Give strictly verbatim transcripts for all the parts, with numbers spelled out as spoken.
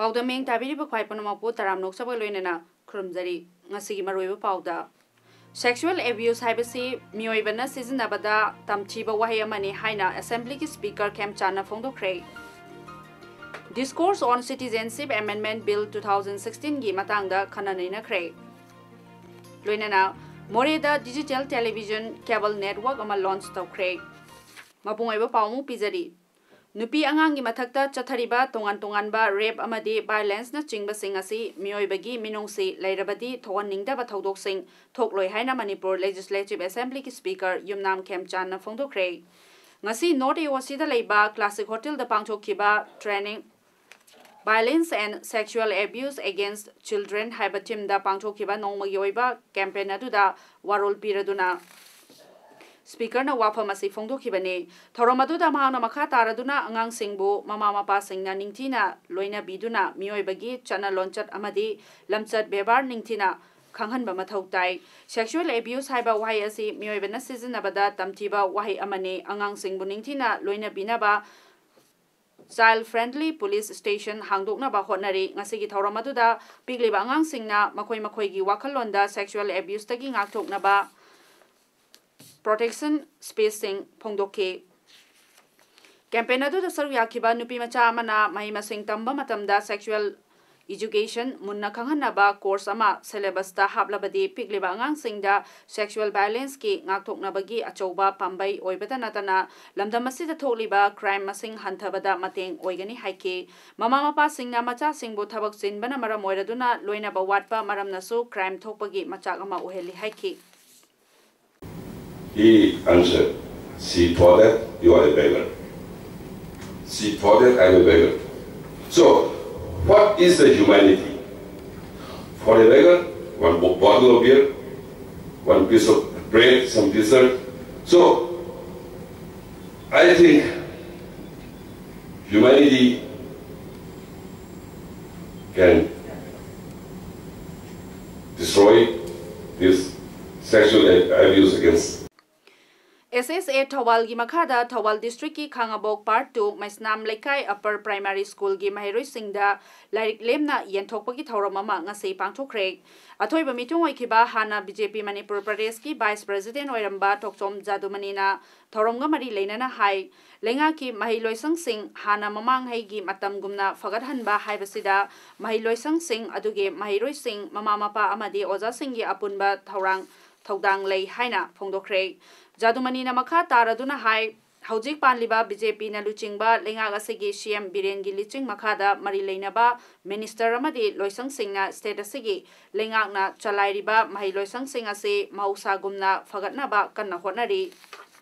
ꯄꯥꯎꯗꯝ ꯃꯤꯡ ꯇꯥꯕꯤꯔꯤꯕ ꯈ꯭ꯋꯥꯏ ꯄꯨꯝꯅꯃꯛꯄꯨ ꯇꯔꯥꯝꯅ ꯑꯣꯛꯆꯕꯒ ꯂꯣꯏꯅꯅ ꯈꯨꯔꯨꯝꯖꯔꯤ꯫ ꯉꯁꯤꯒꯤ ꯃꯔꯨꯑꯣꯏꯕ ꯄꯥꯎꯗ, sexual abuse ꯍꯥꯏꯕꯁꯤ ꯃꯤꯑꯣꯏꯕꯅ ꯁꯤꯖꯤꯟꯅꯕꯗ ꯇꯝꯊꯤꯕ ꯋꯥꯍꯩ ꯑꯃꯅꯤ ꯍꯥꯏꯅ Assembly ꯒꯤ Speaker ꯈꯦꯝꯆꯥꯟꯅ ꯐꯣꯡꯗꯣꯛꯈ꯭ꯔꯦ꯫ Discourse on Citizenship Amendment Bill two thousand sixteen ꯒꯤ ꯃꯇꯥꯡꯗ ꯈꯟꯅ ꯅꯩꯅꯈ꯭ꯔꯦ꯫ ꯂꯣꯏꯅꯅ ꯃꯣꯔꯦꯗ digital television cable network ꯑꯃ launch ꯇꯧꯈ꯭ꯔꯦ꯫ ꯃꯄꯨꯡ ꯑꯣꯏꯕ ꯄꯥꯎ ꯑꯃꯨꯛ ꯄꯤꯖꯔꯤ꯫ ꯅꯨꯄꯤ ꯑꯉꯥꯡꯒꯤ ꯃꯊꯛꯇ ꯆꯠꯊꯔꯤꯕ ꯇꯣꯉꯥꯟ ꯇꯣꯉꯥꯟꯕ rape ꯑꯃꯗꯤ violence ꯅꯆꯤꯡꯕꯁꯤꯡ ꯑꯁꯤ ꯃꯤꯑꯣꯏꯕꯒꯤ ꯃꯤꯅꯨꯡꯁꯤ ꯂꯩꯔꯕꯗꯤ ꯊꯣꯛꯍꯟꯅꯤꯡꯗꯕ ꯊꯧꯗꯣꯛꯁꯤꯡ ꯊꯣꯛꯂꯣꯏ ꯍꯥꯏꯅ ꯃꯅꯤꯄꯨꯔ Legislative Assembly ꯒꯤ Speaker ꯌꯨꯝꯅꯥꯝ ꯈꯦꯝꯆꯥꯟꯅ ꯐꯣꯡꯗꯣꯛꯈ꯭ꯔꯦ꯫ ꯉꯁꯤ North A O C ꯗ ꯂꯩꯕ Classic Hotel ꯗ ꯄꯥꯡꯊꯣꯛꯈꯤꯕ training Violence and Sexual Abuse Against Children ꯍꯥꯏꯕ theme ꯗ ꯄꯥꯡꯊꯣꯛꯈꯤꯕ ꯅꯣꯡꯃꯒꯤ ꯑꯣꯏꯕ campaign ꯑꯗꯨꯗ ꯋꯥꯔꯣꯜ ꯄꯤꯔꯗꯨꯅ Speaker ꯅ ꯋꯥꯐꯝ ꯑꯁꯤ ꯐꯣꯡꯗꯣꯛꯈꯤꯕꯅꯤ꯫ ꯊꯧꯔꯝ ꯑꯗꯨꯗ ꯃꯍꯥꯛꯅ ꯃꯈꯥ ꯇꯥꯔꯗꯨꯅ ꯑꯉꯥꯡꯁꯤꯡꯕꯨ ꯃꯃꯥ ꯃꯄꯥꯁꯤꯡꯅ ꯅꯤꯡꯊꯤꯅ ꯂꯣꯏꯅꯕꯤꯗꯨꯅ ꯃꯤꯑꯣꯏꯕꯒꯤ ꯆꯠꯅ ꯂꯣꯟꯆꯠ ꯑꯃꯗꯤ ꯂꯝꯆꯠ ꯕꯦꯕꯥꯔ ꯅꯤꯡꯊꯤꯅ ꯈꯪꯍꯟꯕ ꯃꯊꯧ ꯇꯥꯏ꯫ Sexual abuse ꯍꯥꯏꯕ ꯋꯥꯍꯩ ꯑꯁꯤ ꯃꯤꯑꯣꯏꯕꯅ ꯁꯤꯖꯤꯟꯅꯕꯗ ꯇꯝꯊꯤꯕ ꯋꯥꯍꯩ ꯑꯃꯅꯤ꯫ ꯑꯉꯥꯡꯁꯤꯡꯕꯨ ꯅꯤꯡꯊꯤꯅ ꯂꯣꯏꯅꯕꯤꯅꯕ Child Friendly Police Station ꯍꯥꯡꯗꯣꯛꯅꯕ ꯍꯣꯠꯅꯔꯤ꯫ ꯉꯁꯤꯒꯤ ꯊꯧꯔꯝ ꯑꯗꯨꯗ ꯄꯤꯛꯂꯤꯕ ꯑꯉꯥꯡꯁꯤꯡꯅ ꯃꯈꯣꯏ ꯃꯈꯣꯏꯒꯤ ꯋꯥꯈꯜꯂꯣꯟꯗ sexual abuse ꯇꯒꯤ ꯉꯥꯛꯊꯣꯛꯅꯕ protection space ꯁꯤꯡ ꯐꯣꯡꯗꯣꯛꯈꯤ꯫ Campaign ꯑꯗꯨꯗ ꯁꯔꯨꯛ ꯌꯥꯈꯤꯕ ꯅꯨꯄꯤ ꯃꯆꯥ ꯑꯃꯅ ꯃꯍꯩ ꯃꯁꯤꯡ ꯇꯝꯕ ꯃꯇꯝꯗ sexual education ꯃꯨꯟꯅ ꯈꯪꯍꯟꯅꯕ course ꯑꯃ syllabus ꯇ ꯍꯥꯞꯂꯕꯗꯤ ꯄꯤꯛꯂꯤꯕ ꯑꯉꯥꯡꯁꯤꯡꯗ sexual violence ꯀꯤ ꯉꯥꯛꯊꯣꯛꯅꯕꯒꯤ ꯑꯆꯧꯕ ꯄꯥꯝꯕꯩ ꯑꯣꯏꯕꯇ ꯅꯠꯇꯅ ꯂꯝꯗꯝ ꯑꯁꯤꯗ ꯊꯣꯛꯂꯤꯕ crime ꯃꯁꯤꯡ ꯍꯟꯊꯕꯗ ꯃꯇꯦꯡ ꯑꯣꯏꯒꯅꯤ ꯍꯥꯏꯈꯤ꯫ ꯃꯃꯥ ꯃꯄꯥꯁꯤꯡꯅ ꯃꯆꯥꯁꯤꯡꯕꯨ ꯊꯕꯛ ꯆꯤꯟꯕꯅ ꯃꯔꯝ ꯑꯣꯏꯔꯗꯨꯅ ꯂꯣꯏꯅꯕ ꯋꯥꯠꯄ ꯃꯔꯝꯅꯁꯨ crime ꯊꯣꯛꯄꯒꯤ ꯃꯆꯥꯛ ꯑꯃ ꯑꯣꯏꯍꯜꯂꯤ ꯍꯥꯏꯈꯤ꯫ He answered, "She thought that you are a beggar." She thought that I am a beggar. So, what is the humanity? for a beggar, one bo- bottle of beer, one piece of bread, some dessert. So, I think humanity can destroy this sexual abuse against ꯑꯦꯁ ꯑꯦꯁ ꯑꯦ ꯊꯧꯕꯥꯜꯒꯤ ꯃꯈꯥꯗ ꯊꯧꯕꯥꯜ ꯗꯤꯁꯇ꯭ꯔꯤꯛꯀꯤ ꯈꯥꯉꯕꯣꯛ part two ꯃꯩꯁꯅꯥꯝ ꯂꯩꯀꯥꯏ upper primary ꯁ꯭ꯀꯨꯜꯒꯤ ꯃꯍꯩꯔꯣꯏꯁꯤꯡꯗ ꯂꯥꯏꯔꯤꯛ ꯂꯦꯝꯅ ꯌꯦꯟꯊꯣꯛꯄꯒꯤ ꯊꯧꯔꯝ ꯑꯃ ꯉꯁꯤ ꯄꯥꯡꯊꯣꯛꯈ꯭ꯔꯦ꯫ ꯑꯊꯣꯏꯕ ꯃꯤꯊꯨꯡ ꯑꯣꯏꯈꯤꯕ ꯍꯥꯟꯅ ꯕꯤ ꯖꯦ ꯄꯤ ꯃꯅꯤꯄꯨꯔ ꯄ꯭ꯔꯗꯦꯁꯀꯤ ꯚꯥꯏꯁ ꯄ꯭ꯔꯦꯁꯤꯗꯦꯟꯠ ꯑꯣꯏꯔꯝꯕ ꯊꯣꯛꯆꯣꯝ ꯖꯥꯗꯨꯃꯅꯤꯅ ꯊꯧꯔꯝꯒ ꯃꯔꯤ ꯂꯩꯅꯅ ꯍꯥꯏ, ꯂꯩꯉꯥꯛꯀꯤ ꯃꯍꯩꯂꯣꯏꯁꯪꯁꯤꯡ ꯍꯥꯟꯅ ꯃꯃꯥꯡꯉꯩꯒꯤ ꯃꯇꯝꯒꯨꯝꯅ ꯐꯒꯠꯍꯟꯕ ꯍꯥꯏꯕꯁꯤꯗ ꯃꯍꯩꯂꯣꯏꯁꯪꯁꯤꯡ ꯑꯗꯨꯒꯤ ꯃꯍꯩꯔꯣꯏꯁꯤꯡ, ꯃꯃꯥ ꯃꯄꯥ ꯑꯃꯗꯤ ꯑꯣꯖꯥꯁꯤꯡꯒꯤ ꯑꯄꯨꯟꯕ ꯊꯧꯔꯥꯡ ꯊꯧꯗꯥꯡ ꯂꯩ ꯍꯥꯏꯅ ꯐꯣꯡꯗꯣꯛꯈ꯭ꯔꯦ꯫ ꯖꯥꯗꯨꯃꯅꯤꯅ ꯃꯈꯥ ꯇꯥꯔꯗꯨꯅ ꯍꯥꯏ, ꯍꯧꯖꯤꯛ ꯄꯥꯟꯂꯤꯕ ꯕꯤ ꯖꯦ ꯄꯤꯅ ꯂꯨꯆꯤꯡꯕ ꯂꯩꯉꯥꯛ ꯑꯁꯤꯒꯤ ꯁꯤ ꯑꯦꯝ ꯕꯤꯔꯦꯟꯒꯤ ꯂꯤꯆꯤꯡ ꯃꯈꯥꯗ ꯃꯔꯤ ꯂꯩꯅꯕ ꯃꯤꯅꯤꯁꯇꯔ ꯑꯃꯗꯤ ꯂꯣꯏꯁꯪꯁꯤꯡꯅ ꯁ꯭ꯇꯦꯠ ꯑꯁꯤꯒꯤ ꯂꯩꯉꯥꯛꯅ ꯆꯂꯥꯏꯔꯤꯕ ꯃꯍꯩ ꯂꯣꯏꯁꯪꯁꯤꯡ ꯑꯁꯤ ꯃꯍꯧꯁꯥꯒꯨꯝꯅ ꯐꯒꯠꯅꯕ ꯀꯟꯅ ꯍꯣꯠꯅꯔꯤ꯫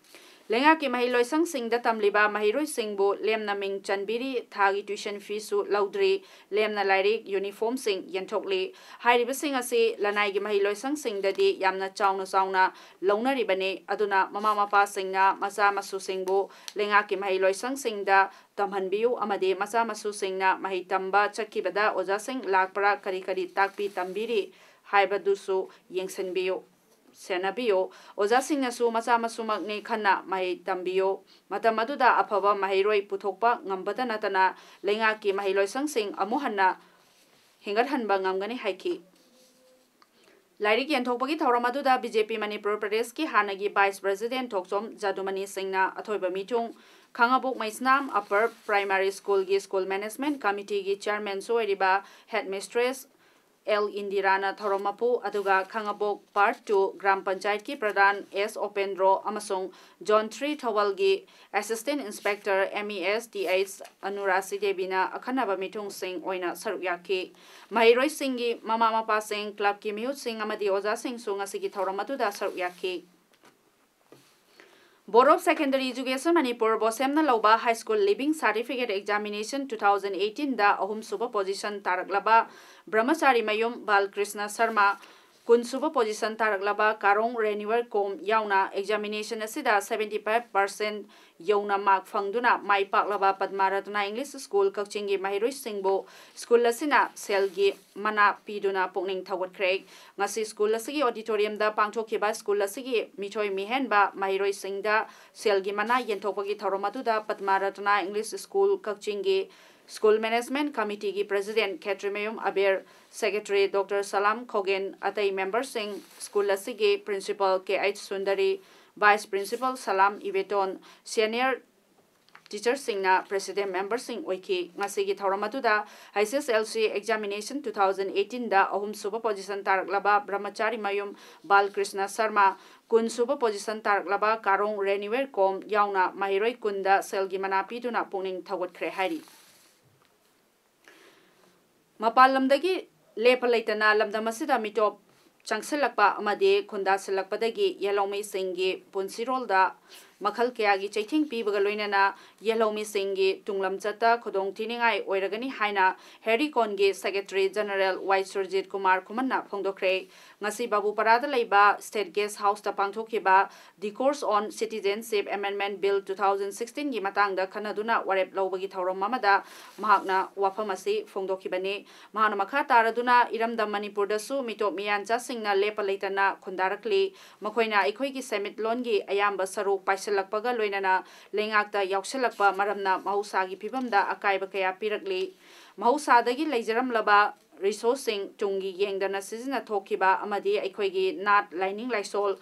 ꯂꯩꯉꯥꯛꯀꯤ ꯃꯍꯩ ꯂꯣꯏꯁꯪꯁꯤꯡꯗ ꯇꯝꯂꯤꯕ ꯃꯍꯩꯔꯣꯏꯁꯤꯡꯕꯨ ꯂꯦꯝꯅ ꯃꯤꯡ ꯆꯟꯕꯤꯔꯤ, ꯊꯥꯒꯤ ꯇ꯭ꯌꯨꯁꯟ ꯐꯤꯁꯨ ꯂꯧꯗ꯭ꯔꯤ, ꯂꯦꯝꯅ ꯂꯥꯏꯔꯤꯛ, ꯌꯨꯅꯤꯐꯣꯔꯝꯁꯤꯡ ꯌꯦꯟꯊꯣꯛꯂꯤ꯫ ꯍꯥꯏꯔꯤꯕꯁꯤꯡ ꯑꯁꯤ ꯂꯅꯥꯏꯒꯤ ꯃꯍꯩ ꯂꯣꯏꯁꯪꯁꯤꯡꯗꯗꯤ ꯌꯥꯝꯅ ꯆꯥꯎꯅ ꯆꯥꯎꯅ ꯂꯧꯅꯔꯤꯕꯅꯤ꯫ ꯑꯗꯨꯅ ꯃꯃꯥ ꯃꯄꯥꯁꯤꯡꯅ ꯃꯆꯥ ꯃꯁꯨꯁꯤꯡꯕꯨ ꯂꯩꯉꯥꯛꯀꯤ ꯃꯍꯩ ꯂꯣꯏꯁꯪꯁꯤꯡꯗ ꯇꯝꯍꯟꯕꯤꯌꯨ ꯑꯃꯗꯤ ꯃꯆꯥ ꯃꯁꯨꯁꯤꯡꯅ ꯃꯍꯩ ꯇꯝꯕ ꯆꯠꯈꯤꯕꯗ ꯑꯣꯖꯥꯁꯤꯡ ꯂꯥꯛꯄ꯭ꯔꯥ, ꯀꯔꯤ ꯀꯔꯤ ꯇꯥꯛꯄꯤ ꯇꯝꯕꯤꯔꯤ ꯍꯥꯏꯕꯗꯨꯁꯨ ꯌꯦꯡꯁꯤꯟꯕꯤꯌꯨ, ꯁꯦꯟꯅꯕꯤꯌꯨ꯫ ꯑꯣꯖꯥꯁꯤꯡꯅꯁꯨ ꯃꯆꯥ ꯃꯁꯨꯃꯛꯅꯤ ꯈꯟꯅ ꯃꯍꯩ ꯇꯝꯕꯤꯌꯨ꯫ ꯃꯇꯝ ꯑꯗꯨꯗ ꯑꯐꯕ ꯃꯍꯩꯔꯣꯏ ꯄꯨꯊꯣꯛꯄ ꯉꯝꯕꯇ ꯅꯠꯇꯅ ꯂꯩꯉꯥꯛꯀꯤ ꯃꯍꯩ ꯂꯣꯏꯁꯪꯁꯤꯡ ꯑꯃꯨꯛ ꯍꯟꯅ ꯍꯦꯟꯒꯠꯍꯟꯕ ꯉꯝꯒꯅꯤ ꯍꯥꯏꯈꯤ꯫ ꯂꯥꯏꯔꯤꯛ ꯌꯦꯟꯊꯣꯛꯄꯒꯤ ꯊꯧꯔꯝ ꯑꯗꯨꯗ ꯕꯤ ꯖꯦ ꯄꯤ ꯃꯅꯤꯄꯨꯔ ꯄ꯭ꯔꯗꯦꯁꯀꯤ ꯍꯥꯟꯅꯒꯤ ꯚꯥꯏꯁ ꯄ꯭ꯔꯦꯁꯤꯗꯦꯟꯠ ꯊꯣꯛꯆꯣꯝ ꯖꯥꯗꯨꯃꯅꯤ ꯁꯤꯡꯅ ꯑꯊꯣꯏꯕ ꯃꯤꯊꯨꯡ, ꯈꯥꯉꯕꯣꯛ ꯃꯩꯁꯅꯥꯝ ꯑꯄꯔ ꯄ꯭ꯔꯥꯏꯃꯥꯔꯤ ꯁ꯭ꯀꯨꯜꯒꯤ ꯁ꯭ꯀꯨꯜ ꯃꯦꯅꯦꯖꯃꯦꯟꯠ ꯀꯃꯤꯇꯤꯒꯤ ꯆꯤꯌꯔꯃꯦꯟꯁꯨ ꯑꯣꯏꯔꯤꯕ ꯍꯦꯗ ꯃꯤꯁꯇ꯭ꯔꯦꯁ ꯑꯦꯜ ꯏꯟꯗꯤꯔꯥꯅ ꯊꯧꯔꯝ ꯃꯄꯨ, ꯑꯗꯨꯒ ꯈꯥꯉꯕꯣꯛ ꯄꯥꯔꯠ ꯇꯨ ꯒ꯭ꯔꯥꯝ ꯄꯟꯆꯥꯌꯠꯀꯤ ꯄ꯭ꯔꯙꯥꯟ ꯑꯦꯁ ꯑꯣꯄꯦꯟꯗ꯭ꯔꯣ ꯑꯃꯁꯨꯡ ꯖꯣꯟ ꯊ꯭ꯔꯤ ꯊꯧꯕꯥꯜꯒꯤ assistant inspector M E S T H Anurashi ꯗꯦꯕꯤꯅ ꯑꯈꯟꯅꯕ ꯃꯤꯊꯨꯡꯁꯤꯡ ꯑꯣꯏꯅ ꯁꯔꯨꯛ ꯌꯥꯈꯤ꯫ ꯃꯍꯩꯔꯣꯏꯁꯤꯡꯒꯤ ꯃꯃꯥ ꯃꯄꯥꯁꯤꯡ, ꯀ꯭ꯂꯕꯀꯤ ꯃꯤꯍꯨꯠꯁꯤꯡ ꯑꯃꯗꯤ ꯑꯣꯖꯥꯁꯤꯡꯁꯨ ꯉꯁꯤꯒꯤ ꯊꯧꯔꯝ ꯑꯗꯨꯗ ꯁꯔꯨꯛ ꯌꯥꯈꯤ꯫ Board of Secondary Education Manipur, BOSEM ꯅ ꯂꯧꯕ High School Leaving Certificate Examination two thousand eighteen ꯗ ꯑꯍꯨꯝꯁꯨꯕ position ꯇꯥꯔꯛꯂꯕ ꯕ꯭ꯔꯍꯃꯆꯥꯔꯤ ꯃꯌꯨꯝ ꯕꯥꯜꯀ꯭ꯔꯤꯁꯅ ꯁꯔꯃ, ꯀꯨꯟꯁꯨꯕ position ꯇꯥꯔꯛꯂꯕ ꯀꯥꯔꯣꯡ ꯔꯦꯅꯨꯋꯦꯜ ꯀꯣꯝ ꯌꯥꯎꯅ examination ꯑꯁꯤꯗ seventy five percent ꯌꯧꯅ mark ꯐꯪꯗꯨꯅ ꯃꯥꯏ ꯄꯥꯛꯂꯕ ꯄꯗꯃꯥ ꯔꯇꯅꯥ English School ꯀꯛꯆꯤꯡꯒꯤ ꯃꯍꯩꯔꯣꯏꯁꯤꯡꯕꯨ school ꯑꯁꯤꯅ ꯁꯦꯜꯒꯤ ꯃꯅꯥ ꯄꯤꯗꯨꯅ ꯄꯨꯛꯅꯤꯡ ꯊꯧꯒꯠꯈ꯭ꯔꯦ꯫ ꯉꯁꯤ school ꯑꯁꯤꯒꯤ auditorium ꯗ ꯄꯥꯡꯊꯣꯛꯈꯤꯕ school ꯑꯁꯤꯒꯤ ꯃꯤꯊꯣꯏ ꯃꯤꯍꯦꯟꯕ ꯃꯍꯩꯔꯣꯏꯁꯤꯡꯗ ꯁꯦꯜꯒꯤ ꯃꯅꯥ ꯌꯦꯟꯊꯣꯛꯄꯒꯤ ꯊꯧꯔꯝ ꯑꯗꯨꯗ ꯄꯗꯃꯥ ꯔꯇꯅꯥ English School ꯀꯛꯆꯤꯡꯒꯤ School Management Committee ꯒꯤ President ꯈꯦꯇ꯭ꯔꯤꯃꯌꯨꯝ ꯑꯕꯦꯔ, Secretary Doctor ꯁꯂꯥꯝ ꯈꯣꯒꯦꯟ, ꯑꯇꯩ member ꯁꯤꯡ, school ꯑꯁꯤꯒꯤ Principal ꯀꯦ ꯑꯩꯆ ꯁꯨꯟꯗꯔꯤ, Vice Principal ꯁꯂꯥꯝ ꯏꯕꯦꯇꯣꯟ, senior teacher ꯁꯤꯡꯅ president member ꯁꯤꯡ ꯑꯣꯏꯈꯤ꯫ ꯉꯁꯤꯒꯤ ꯊꯧꯔꯝ ꯑꯗꯨꯗ H S L C examination two thousand eighteen ꯗ ꯑꯍꯨꯝꯁꯨꯕ position ꯇꯥꯔꯛꯂꯕ ꯕ꯭ꯔꯍꯃꯆꯥꯔꯤ ꯃꯌꯨꯝ ꯕꯥꯜꯀ꯭ꯔꯤꯁꯅ ꯁꯔꯃ, ꯀꯨꯟꯁꯨꯕ position ꯇꯥꯔꯛꯂꯕ ꯀꯥꯔꯣꯡ ꯔꯦꯅꯨꯋꯦꯜ ꯀꯣꯝ ꯌꯥꯎꯅ ꯃꯍꯩꯔꯣꯏ ꯀꯨꯟꯗ ꯁꯦꯜꯒꯤ ꯃꯅꯥ ꯄꯤꯗꯨꯅ ꯄꯨꯛꯅꯤꯡ ꯊꯧꯒꯠꯈ꯭ꯔꯦ ꯍꯥꯏꯔꯤ꯫ ꯃꯄꯥꯟ ꯂꯝꯗꯒꯤ ꯂꯦꯞꯄ ꯂꯩꯇꯅ ꯂꯝꯗꯝ ꯑꯁꯤꯗ ꯃꯤꯇꯣꯞ ꯆꯪꯁꯤꯜꯂꯛꯄ ꯑꯃꯗꯤ ꯈꯨꯟꯗꯥꯁꯤꯜꯂꯛꯄꯗꯒꯤ ꯌꯦꯜꯍꯧꯃꯤꯁꯤꯡꯒꯤ ꯄꯨꯟꯁꯤꯔꯣꯜꯗ ꯃꯈꯜ ꯀꯌꯥꯒꯤ ꯆꯩꯊꯦꯡ ꯄꯤꯕꯒ ꯂꯣꯏꯅꯅ ꯌꯦꯜꯍꯧꯃꯤꯁꯤꯡꯒꯤ ꯇꯨꯡꯂꯝꯆꯠꯇ ꯈꯨꯗꯣꯡ ꯊꯤꯅꯤꯡꯉꯥꯏ ꯑꯣꯏꯔꯒꯅꯤ ꯍꯥꯏꯅ ꯍꯦꯔꯤꯀꯣꯟꯒꯤ Secretary General ꯋꯥꯏ ꯁꯨꯔꯖꯤꯠ ꯀꯨꯃꯥꯔ ꯈꯨꯃꯟꯅ ꯐꯣꯡꯗꯣꯛꯈ꯭ꯔꯦ꯫ ꯉꯁꯤ ꯕꯥꯕꯨꯄꯥꯔꯥꯗ ꯂꯩꯕ State Guest House ꯇ ꯄꯥꯡꯊꯣꯛꯈꯤꯕ Discourse on Citizenship Amendment Bill two thousand sixteen ꯒꯤ ꯃꯇꯥꯡꯗ ꯈꯟꯅꯗꯨꯅ ꯋꯥꯔꯦꯞ ꯂꯧꯕꯒꯤ ꯊꯧꯔꯝ ꯑꯃꯗ ꯃꯍꯥꯛꯅ ꯋꯥꯐꯝ ꯑꯁꯤ ꯐꯣꯡꯗꯣꯛꯈꯤꯕꯅꯤ꯫ ꯃꯍꯥꯛꯅ ꯃꯈꯥ ꯇꯥꯔꯗꯨꯅ ꯏꯔꯝꯗꯝ ꯃꯅꯤꯄꯨꯔꯗꯁꯨ ꯃꯤꯇꯣꯞ ꯃꯤꯌꯥꯟꯆꯥꯁꯤꯡꯅ ꯂꯦꯞꯄ ꯂꯩꯇꯅ ꯈꯨꯟꯗꯥꯔꯛꯂꯤ꯫ ꯃꯈꯣꯏꯅ ꯑꯩꯈꯣꯏꯒꯤ ꯁꯦꯟꯃꯤꯠꯂꯣꯟꯒꯤ ꯑꯌꯥꯝꯕ ꯁꯔꯨꯛ ꯄꯥꯏꯁꯤꯜꯂꯛꯄꯒ ꯂꯣꯏꯅꯅ ꯂꯩꯉꯥꯛꯇ ꯌꯥꯎꯁꯤꯜꯂꯛꯄ ꯃꯔꯝꯅ ꯃꯍꯧꯁꯥꯒꯤ ꯐꯤꯕꯝꯗ ꯑꯀꯥꯏꯕ ꯀꯌꯥ ꯄꯤꯔꯛꯂꯤ꯫ ꯃꯍꯧꯁꯥꯗꯒꯤ ꯂꯩꯖꯔꯝꯂꯕ resource ꯁꯤꯡ ꯇꯨꯡꯒꯤ ꯌꯦꯡꯗꯅ ꯁꯤꯖꯤꯟꯅ ꯊꯣꯛꯈꯤꯕ ꯑꯃꯗꯤ ꯑꯩꯈꯣꯏꯒꯤ ꯅꯥꯠ, ꯂꯥꯏꯅꯤꯡ ꯂꯥꯏꯁꯣꯜ,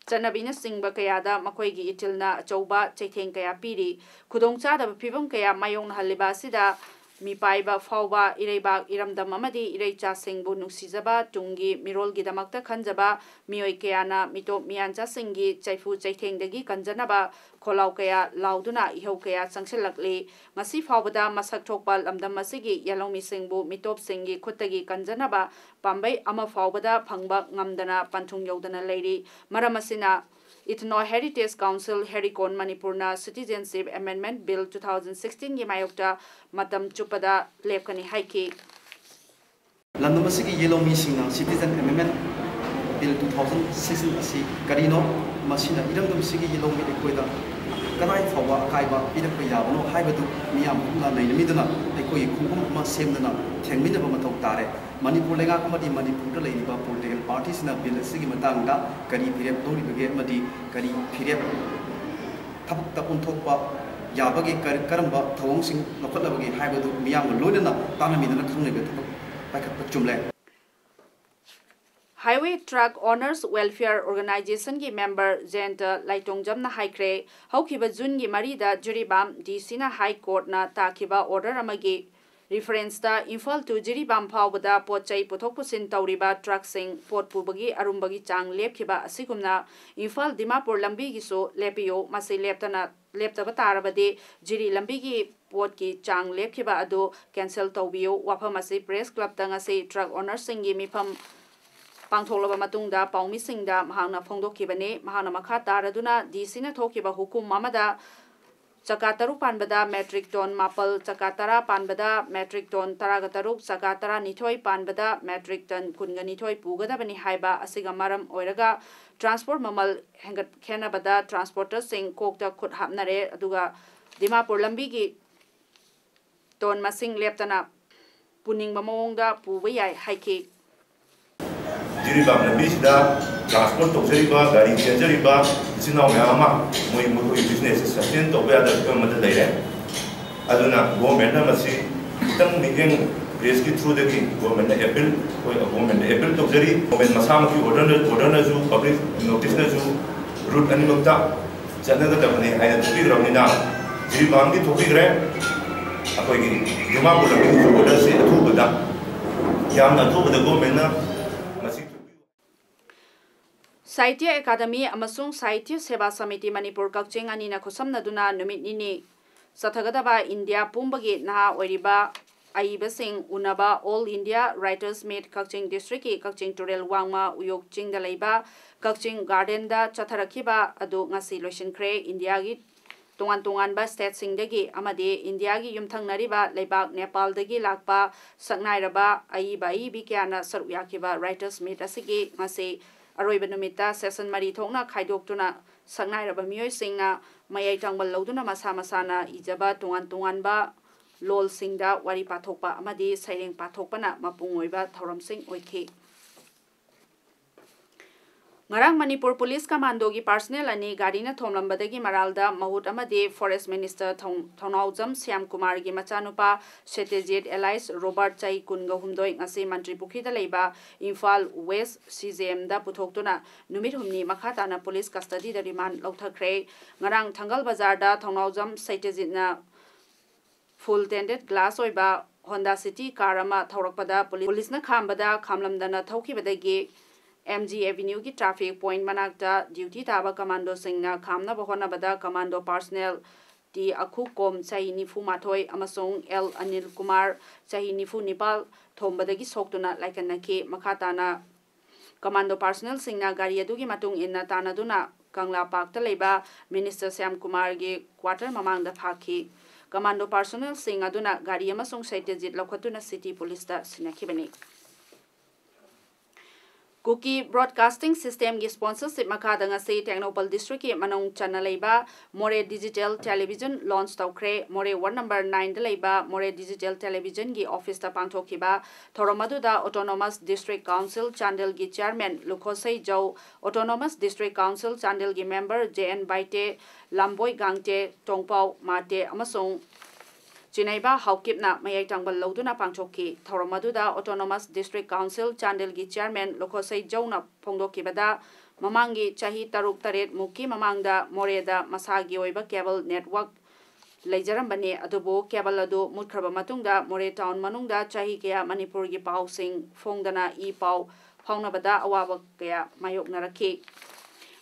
ꯆꯠꯅꯕꯤꯅꯆꯤꯡꯕ ꯀꯌꯥꯗ ꯃꯈꯣꯏꯒꯤ ꯏꯊꯤꯜꯅ ꯑꯆꯧꯕ ꯆꯩꯊꯦꯡ ꯀꯌꯥ ꯄꯤꯔꯤ꯫ ꯈꯨꯗꯣꯡꯆꯥꯗꯕ ꯐꯤꯕꯝ ꯀꯌꯥ ꯃꯥꯌꯣꯛꯅꯍꯜꯂꯤꯕ ꯑꯁꯤꯗ ꯃꯤꯄꯥꯏꯕ ꯐꯥꯎꯕ ꯏꯔꯩꯕꯥꯛ, ꯏꯔꯝꯗꯝ ꯑꯃꯗꯤ ꯏꯔꯩꯆꯥꯁꯤꯡꯕꯨ ꯅꯨꯡꯁꯤꯖꯕ, ꯇꯨꯡꯒꯤ ꯃꯤꯔꯣꯜꯒꯤꯗꯃꯛꯇ ꯈꯟꯖꯕ ꯃꯤꯑꯣꯏ ꯀꯌꯥꯅ ꯃꯤꯇꯣꯞ ꯃꯤꯌꯥꯟꯆꯥꯁꯤꯡꯒꯤ ꯆꯩꯐꯨ ꯆꯩꯊꯦꯡꯗꯒꯤ ꯀꯟꯖꯅꯕ ꯈꯣꯜꯂꯥꯎ ꯀꯌꯥ ꯂꯥꯎꯗꯨꯅ ꯏꯍꯧ ꯀꯌꯥ ꯆꯪꯁꯤꯜꯂꯛꯂꯤ꯫ ꯉꯁꯤ ꯐꯥꯎꯕꯗ ꯃꯁꯛ ꯊꯣꯛꯄ ꯂꯝꯗꯝ ꯑꯁꯤꯒꯤ ꯌꯦꯜꯍꯧꯃꯤꯁꯤꯡꯕꯨ ꯃꯤꯇꯣꯞꯁꯤꯡꯒꯤ ꯈꯨꯠꯇꯒꯤ ꯀꯟꯖꯅꯕ ꯄꯥꯝꯕꯩ ꯑꯃ ꯐꯥꯎꯕꯗ ꯐꯪꯕ ꯉꯝꯗꯅ ꯄꯟꯊꯨꯡ ꯌꯧꯗꯅ ꯂꯩꯔꯤ꯫ ꯃꯔꯝ ꯑꯁꯤꯅ Ethno Heritage Council, HERICON, ꯃꯅꯤꯄꯨꯔꯅ Citizenship Amendment Bill two thousand sixteen ꯒꯤ ꯃꯥꯌꯣꯛꯇ ꯃꯇꯝ ꯆꯨꯞꯄꯗ ꯂꯦꯞꯀꯅꯤ ꯍꯥꯏꯈꯤ꯫ ꯂꯝꯗꯝ ꯑꯁꯤꯒꯤ ꯌꯦꯜꯍꯧꯃꯤꯁꯤꯡꯅ Citizen Amendment Bill two thousand sixteen ꯑꯁꯤ ꯀꯔꯤꯅꯣ, ꯃꯁꯤꯅ ꯏꯔꯝꯗꯝꯁꯤꯒꯤ ꯌꯦꯜꯍꯧꯃꯤ ꯑꯩꯈꯣꯏꯗ ꯀꯗꯥꯏ ꯐꯥꯎꯕ ꯑꯀꯥꯏꯕ ꯄꯤꯔꯛꯄ ꯌꯥꯕꯅꯣ ꯍꯥꯏꯕꯗꯨ ꯃꯤꯌꯥꯝ ꯄꯨꯝꯅ ꯂꯩꯔꯝꯃꯤꯗꯨꯅ ꯑꯩꯈꯣꯏꯒꯤ ꯈꯣꯡꯐꯝ ꯑꯃ ꯁꯦꯝꯗꯨꯅ ꯊꯦꯡꯃꯤꯟꯅꯕ ꯃꯊꯧ ꯇꯥꯔꯦ꯫ ꯃꯅꯤꯄꯨꯔ ꯂꯩꯉꯥꯛ ꯑꯃꯗꯤ ꯃꯅꯤꯄꯨꯔꯗ ꯂꯩꯔꯤꯕ political party ꯁꯤꯡꯅ bill ꯑꯁꯤꯒꯤ ꯃꯇꯥꯡꯗ ꯀꯔꯤ ꯐꯤꯔꯦꯞ ꯂꯧꯔꯤꯕꯒꯦ ꯑꯃꯗꯤ ꯀꯔꯤ ꯐꯤꯔꯦꯞ ꯊꯕꯛꯇ ꯑꯣꯟꯊꯣꯛꯄ ꯌꯥꯕꯒꯦ, ꯀꯔ-, ꯀꯔꯝꯕ ꯊꯧꯑꯣꯡꯁꯤꯡ ꯂꯧꯈꯠꯂꯕꯒꯦ ꯍꯥꯏꯕꯗꯨ ꯃꯤꯌꯥꯝꯒ ꯂꯣꯏꯅꯅ ꯇꯥꯟꯅꯃꯤꯟꯅꯅ ꯈꯪꯅꯕ ꯊꯕꯛ ꯄꯥꯏꯈꯠꯄ ꯆꯨꯝꯂꯦ꯫ Highway Truck Owners Welfare Organization ꯒꯤ member ꯖꯌꯟꯇ ꯂꯥꯏꯇꯣꯡꯖꯝꯅ ꯍꯥꯏꯈ꯭ꯔꯦ, ꯍꯧꯈꯤꯕ June ꯒꯤ ꯃꯔꯤꯗ ꯖꯤꯔꯤꯕꯥꯝ DC ꯅ High Court ꯅ ꯇꯥꯈꯤꯕ order ꯑꯃꯒꯤ reference ꯇ ꯏꯝꯐꯥꯜ to ꯖꯤꯔꯤꯕꯥꯝ ꯐꯥꯎꯕꯗ ꯄꯣꯠ ꯆꯩ ꯄꯨꯊꯣꯛ ꯄꯨꯁꯤꯟ ꯇꯧꯔꯤꯕ truck ꯁꯤꯡ ꯄꯣꯠ ꯄꯨꯕꯒꯤ ꯑꯔꯨꯝꯕꯒꯤ ꯆꯥꯡ ꯂꯦꯞꯈꯤꯕ ꯑꯁꯤꯒꯨꯝꯅ ꯏꯝꯐꯥꯜ ꯗꯤꯃꯥꯄꯨꯔ ꯂꯝꯕꯤꯒꯤꯁꯨ ꯂꯦꯞꯄꯤꯌꯨ, ꯃꯁꯤ ꯂꯦꯞꯇꯅ, ꯂꯦꯞꯇꯕ ꯇꯥꯔꯕꯗꯤ ꯖꯤꯔꯤ ꯂꯝꯕꯤꯒꯤ ꯄꯣꯠꯀꯤ ꯆꯥꯡ ꯂꯦꯞꯈꯤꯕ ꯑꯗꯨ cancel ꯇꯧꯕꯤꯌꯨ꯫ ꯋꯥꯐꯝ ꯑꯁꯤ Press Club ꯇ ꯉꯁꯤ truck owners ꯁꯤꯡꯒꯤ ꯃꯤꯐꯝ ꯄꯥꯡꯊꯣꯛꯂꯕ ꯃꯇꯨꯡꯗ ꯄꯥꯎꯃꯤꯁꯤꯡꯗ ꯃꯍꯥꯛꯅ ꯐꯣꯡꯗꯣꯛꯈꯤꯕꯅꯤ꯫ ꯃꯍꯥꯛꯅ ꯃꯈꯥ ꯇꯥꯔꯗꯨꯅ DC ꯅ ꯊꯣꯛꯈꯤꯕ ꯍꯨꯀꯨꯝ ꯑꯃꯗ ꯆꯀꯥ ꯇꯔꯨꯛ ꯄꯥꯟꯕꯗ metric ton ꯃꯥꯄꯜ, ꯆꯀꯥ ꯇꯔꯥ ꯄꯥꯟꯕꯗ metric ton ꯇꯔꯥꯒ ꯇꯔꯨꯛ, ꯆꯀꯥ ꯇꯔꯥꯅꯤꯊꯣꯏ ꯄꯥꯟꯕꯗ metric ton ꯀꯨꯟꯒ ꯅꯤꯊꯣꯏ ꯄꯨꯒꯗꯕꯅꯤ ꯍꯥꯏꯕ ꯑꯁꯤꯒ ꯃꯔꯝ ꯑꯣꯏꯔꯒ transport ꯃꯃꯜ ꯍꯦꯟꯒꯠ-, ꯈꯦꯠꯅꯕꯗ transporter ꯁꯤꯡ ꯀꯣꯛꯇ ꯈꯨꯠ ꯍꯥꯞꯅꯔꯦ, ꯑꯗꯨꯒ ꯗꯤꯃꯥꯄꯨꯔ ꯂꯝꯕꯤꯒꯤ ton ꯃꯁꯤꯡ ꯂꯦꯞꯇꯅ ꯄꯨꯅꯤꯡꯕ ꯃꯑꯣꯡꯗ ꯄꯨꯕ ꯌꯥꯏ ꯍꯥꯏꯈꯤ꯫ ꯖꯤꯔꯤꯕꯥꯝ ꯂꯝꯕꯤꯁꯤꯗ transport ꯇꯧꯖꯔꯤꯕ, ꯒꯥꯔꯤ ꯆꯦꯟꯖꯔꯤꯕ ꯏꯆꯤꯟ ꯏꯅꯥꯎ ꯃꯌꯥꯝ ꯑꯃ ꯃꯣꯏ, ꯃꯈꯣꯏꯒꯤ business ꯁꯦ sustain ꯇꯧꯕ ꯌꯥꯗꯕ ꯐꯤꯕꯝ ꯑꯃꯗ ꯂꯩꯔꯦ꯫ ꯑꯗꯨꯅ government ꯅ ꯃꯁꯤ ꯈꯤꯇꯪ ꯃꯤꯠꯌꯦꯡ, press ꯀꯤ through ꯗꯒꯤ government ꯅ appeal, ꯑꯩꯈꯣꯏ government ꯗ appeal ꯇꯧꯖꯔꯤ꯫ Government ꯃꯁꯥꯃꯛꯀꯤ order ꯅ, order ꯅꯁꯨ, public notice ꯅꯁꯨ, route ꯑꯅꯤꯃꯛꯇ ꯆꯠꯅꯒꯗꯕꯅꯤ ꯍꯥꯏꯅ ꯊꯣꯛꯄꯤꯈ꯭ꯔꯕꯅꯤꯅ, ꯖꯤꯔꯤꯕꯥꯝꯒꯤ ꯊꯣꯛꯄꯤꯈ꯭ꯔꯦ, ꯑꯩꯈꯣꯏꯒꯤ ꯗꯤꯃꯥꯄꯨꯔ ꯂꯝꯕꯤꯒꯤꯁꯨ order ꯁꯤ ꯑꯊꯨꯕꯗ, ꯌꯥꯝꯅ ꯑꯊꯨꯕꯗ government ꯅ ꯃꯁꯤ ꯁꯥꯍꯤꯇ꯭ꯌ ꯑꯦꯀꯥꯗꯃꯤ ꯑꯃꯁꯨꯡ ꯁꯥꯍꯤꯇ꯭ꯌ ꯁꯦꯕꯥ ꯁꯃꯤꯇꯤ ꯃꯅꯤꯄꯨꯔ ꯀꯛꯆꯤꯡ ꯑꯅꯤꯅ ꯈꯨꯠꯁꯝꯅꯗꯨꯅ ꯅꯨꯃꯤꯠ ꯅꯤꯅꯤ ꯆꯠꯊꯒꯗꯕ ꯏꯟꯗꯤꯌꯥ ꯄꯨꯝꯕꯒꯤ ꯅꯍꯥ ꯑꯣꯏꯔꯤꯕ ꯑꯏꯕꯁꯤꯡ ꯎꯅꯕ All India Writers Meet ꯀꯛꯆꯤꯡ district ꯀꯤ ꯀꯛꯆꯤꯡ ꯇꯨꯔꯦꯜ ꯋꯥꯡꯃ ꯎꯌꯣꯛ ꯆꯤꯡꯗ ꯂꯩꯕ ꯀꯛꯆꯤꯡ garden ꯗ ꯆꯠꯊꯔꯛꯈꯤꯕ ꯑꯗꯨ ꯉꯁꯤ ꯂꯣꯏꯁꯤꯟꯈ꯭ꯔꯦ꯫ ꯏꯟꯗꯤꯌꯥꯒꯤ ꯇꯣꯉꯥꯟ ꯇꯣꯉꯥꯟꯕ state ꯁꯤꯡꯗꯒꯤ ꯑꯃꯗꯤ ꯏꯟꯗꯤꯌꯥꯒꯤ ꯌꯨꯝꯊꯪꯅꯔꯤꯕ ꯂꯩꯕꯥꯛ ꯅꯦꯄꯥꯜꯗꯒꯤ ꯂꯥꯛꯄ ꯁꯛꯅꯥꯏꯔꯕ ꯑꯏꯕ ꯑꯏꯕꯤ ꯀꯌꯥꯅ ꯁꯔꯨꯛ ꯌꯥꯈꯤꯕ Writers Meet ꯑꯁꯤꯒꯤ ꯉꯁꯤ ꯑꯔꯣꯏꯕ ꯅꯨꯃꯤꯠꯇ session ꯃꯔꯤ ꯊꯣꯛꯅ ꯈꯥꯏꯗꯣꯛꯇꯨꯅ ꯁꯛꯅꯥꯏꯔꯕ ꯃꯤꯑꯣꯏꯁꯤꯡꯅ ꯃꯌꯥꯏ ꯇꯥꯡꯕꯜ ꯂꯧꯗꯨꯅ ꯃꯁꯥ ꯃꯁꯥꯅ ꯏꯖꯕ ꯇꯣꯉꯥꯟ ꯇꯣꯉꯥꯟꯕ ꯂꯣꯜꯁꯤꯡꯗ ꯋꯥꯔꯤ ꯄꯥꯊꯣꯛꯄ ꯑꯃꯗꯤ ꯁꯩꯔꯦꯡ ꯄꯥꯊꯣꯛꯄꯅ ꯃꯄꯨꯡ ꯑꯣꯏꯕ ꯊꯧꯔꯝꯁꯤꯡ ꯑꯣꯏꯈꯤ꯫ ꯉꯔꯥꯡ ꯃꯅꯤꯄꯨꯔ ꯄꯨꯂꯤꯁ ꯀꯃꯥꯟꯗꯣꯒꯤ personnel ꯑꯅꯤ ꯒꯥꯔꯤꯅ ꯊꯣꯝꯂꯝꯕꯗꯒꯤ ꯃꯔꯥꯜꯗ ꯃꯍꯨꯠ ꯑꯃꯗꯤ Forest Minister ꯊꯧ-, ꯊꯧꯅꯥꯎꯖꯝ ꯁ꯭ꯌꯥꯝꯀꯨꯃꯥꯔꯒꯤ ꯃꯆꯥꯅꯨꯄꯥ ꯁꯇ꯭ꯌꯖꯤꯠ alias ꯔꯣꯕꯥꯔꯠ, ꯆꯍꯤ ꯀꯨꯟꯒ ꯍꯨꯝꯗꯣꯏ, ꯉꯁꯤ ꯃꯟꯇ꯭ꯔꯤ ꯄꯨꯈ꯭ꯔꯤꯗ ꯂꯩꯕ Imphal West C J M ꯗ ꯄꯨꯊꯣꯛꯇꯨꯅ ꯅꯨꯃꯤꯠ ꯍꯨꯝꯅꯤ ꯃꯈꯥ ꯇꯥꯅ ꯄꯨꯂꯤꯁ custody ꯗ remand ꯂꯧꯊꯈ꯭ꯔꯦ꯫ ꯉꯔꯥꯡ ꯊꯪꯒꯜ ꯕꯖꯥꯔꯗ ꯊꯧꯅꯥꯎꯖꯝ ꯁꯇ꯭ꯌꯖꯤꯠꯅ full tinted glass ꯑꯣꯏꯕ Honda City car ꯑꯃ ꯊꯧꯔꯛꯄꯗ ꯄꯨꯂꯤ-, ꯄꯨꯂꯤꯁꯅ ꯈꯥꯝꯕꯗ ꯈꯥꯝꯂꯝꯗꯅ ꯊꯧꯈꯤꯕꯗꯒꯤ M G Avenue ꯒꯤ traffic point ꯃꯅꯥꯛꯇ duty ꯇꯥꯕ ꯀꯃꯥꯟꯗꯣꯁꯤꯡꯅ ꯈꯥꯝꯅꯕ ꯍꯣꯠꯅꯕꯗ commando personnel T ꯑꯈꯨꯀꯣꯝ, ꯆꯍꯤ ꯅꯤꯐꯨ ꯃꯥꯊꯣꯏ, ꯑꯃꯁꯨꯡ L ꯑꯅꯤꯜ ꯀꯨꯃꯥꯔ, ꯆꯍꯤ ꯅꯤꯐꯨ ꯅꯤꯄꯥꯜ, ꯊꯣꯝꯕꯗꯒꯤ ꯁꯣꯛꯇꯨꯅ ꯂꯥꯏꯀꯠꯅꯈꯤ꯫ ꯃꯈꯥ ꯇꯥꯅ commando personnel ꯁꯤꯡꯅ ꯒꯥꯔꯤ ꯑꯗꯨꯒꯤ ꯃꯇꯨꯡ ꯏꯟꯅ ꯇꯥꯟꯅꯗꯨꯅ ꯀꯪꯂꯥ ꯄꯥꯔꯛꯇ ꯂꯩꯕ Minister ꯁ꯭ꯌꯥꯝ ꯀꯨꯃꯥꯔꯒꯤ quarter ꯃꯃꯥꯡꯗ ꯐꯥꯈꯤ꯫ Commando personnel ꯁꯤꯡ ꯑꯗꯨꯅ ꯒꯥꯔꯤ ꯑꯃꯁꯨꯡ ꯁꯇ꯭ꯌꯖꯤꯠ ꯂꯧꯈꯠꯇꯨꯅ city ꯄꯨꯂꯤꯁꯇ ꯁꯤꯟꯅꯈꯤꯕꯅꯤ꯫ ꯀꯨꯀꯤ Broadcasting System ꯒꯤ sponsorship ꯃꯈꯥꯗ ꯉꯁꯤ ꯇꯦꯡꯅꯧꯄꯜ district ꯀꯤ ꯃꯅꯨꯡ ꯆꯟꯅ ꯂꯩꯕ More Digital Television launch ꯇꯧꯈ꯭ꯔꯦ꯫ More ward number nine ꯗ ꯂꯩꯕ More Digital Television ꯒꯤ office ꯇ ꯄꯥꯡꯊꯣꯛꯈꯤꯕ ꯊꯧꯔꯝ ꯑꯗꯨꯗ Autonomous District Council ꯆꯥꯟꯗꯦꯜꯒꯤ chairman ꯂꯨꯈꯣꯁꯩ ꯖꯧ, Autonomous District Council ꯆꯥꯟꯗꯦꯜꯒꯤ member J N Baite, ꯂꯥꯝꯕꯣꯏ ꯒꯥꯡꯇꯦ, ꯇꯣꯡꯄꯥꯎ Mate ꯑꯃꯁꯨꯡ ꯆꯤꯅꯩꯕ ꯍꯥꯎꯀꯤꯞꯅ ꯃꯌꯥꯏ ꯇꯥꯡꯕꯜ ꯂꯧꯗꯨꯅ ꯄꯥꯡꯊꯣꯛꯈꯤ꯫ ꯊꯧꯔꯝ ꯑꯗꯨꯗ Autonomous District Council ꯆꯥꯟꯗꯦꯜꯒꯤ chairman ꯂꯨꯈꯣꯁꯩ ꯖꯧꯅ ꯐꯣꯡꯗꯣꯛꯈꯤꯕꯗ, ꯃꯃꯥꯡꯒꯤ ꯆꯍꯤ ꯇꯔꯨꯛ ꯇꯔꯦꯠ ꯃꯨꯛꯀꯤ ꯃꯃꯥꯡꯗ ꯃꯣꯔꯦꯗ ꯃꯁꯥꯒꯤ ꯑꯣꯏꯕ cable network ꯂꯩꯖꯔꯝꯕꯅꯤ, ꯑꯗꯨꯕꯨ cable ꯑꯗꯨ ꯃꯨꯠꯈ꯭ꯔꯕ ꯃꯇꯨꯡꯗ ꯃꯣꯔꯦ town ꯃꯅꯨꯡꯗ ꯆꯍꯤ ꯀꯌꯥ ꯃꯅꯤꯄꯨꯔꯒꯤ ꯄꯥꯎꯁꯤꯡ ꯐꯣꯡꯗꯅ ꯏ ꯄꯥꯎ ꯐꯥꯎꯅꯕꯗ ꯑꯋꯥꯕ ꯀꯌꯥ ꯃꯥꯌꯣꯛꯅꯔꯛꯈꯤ꯫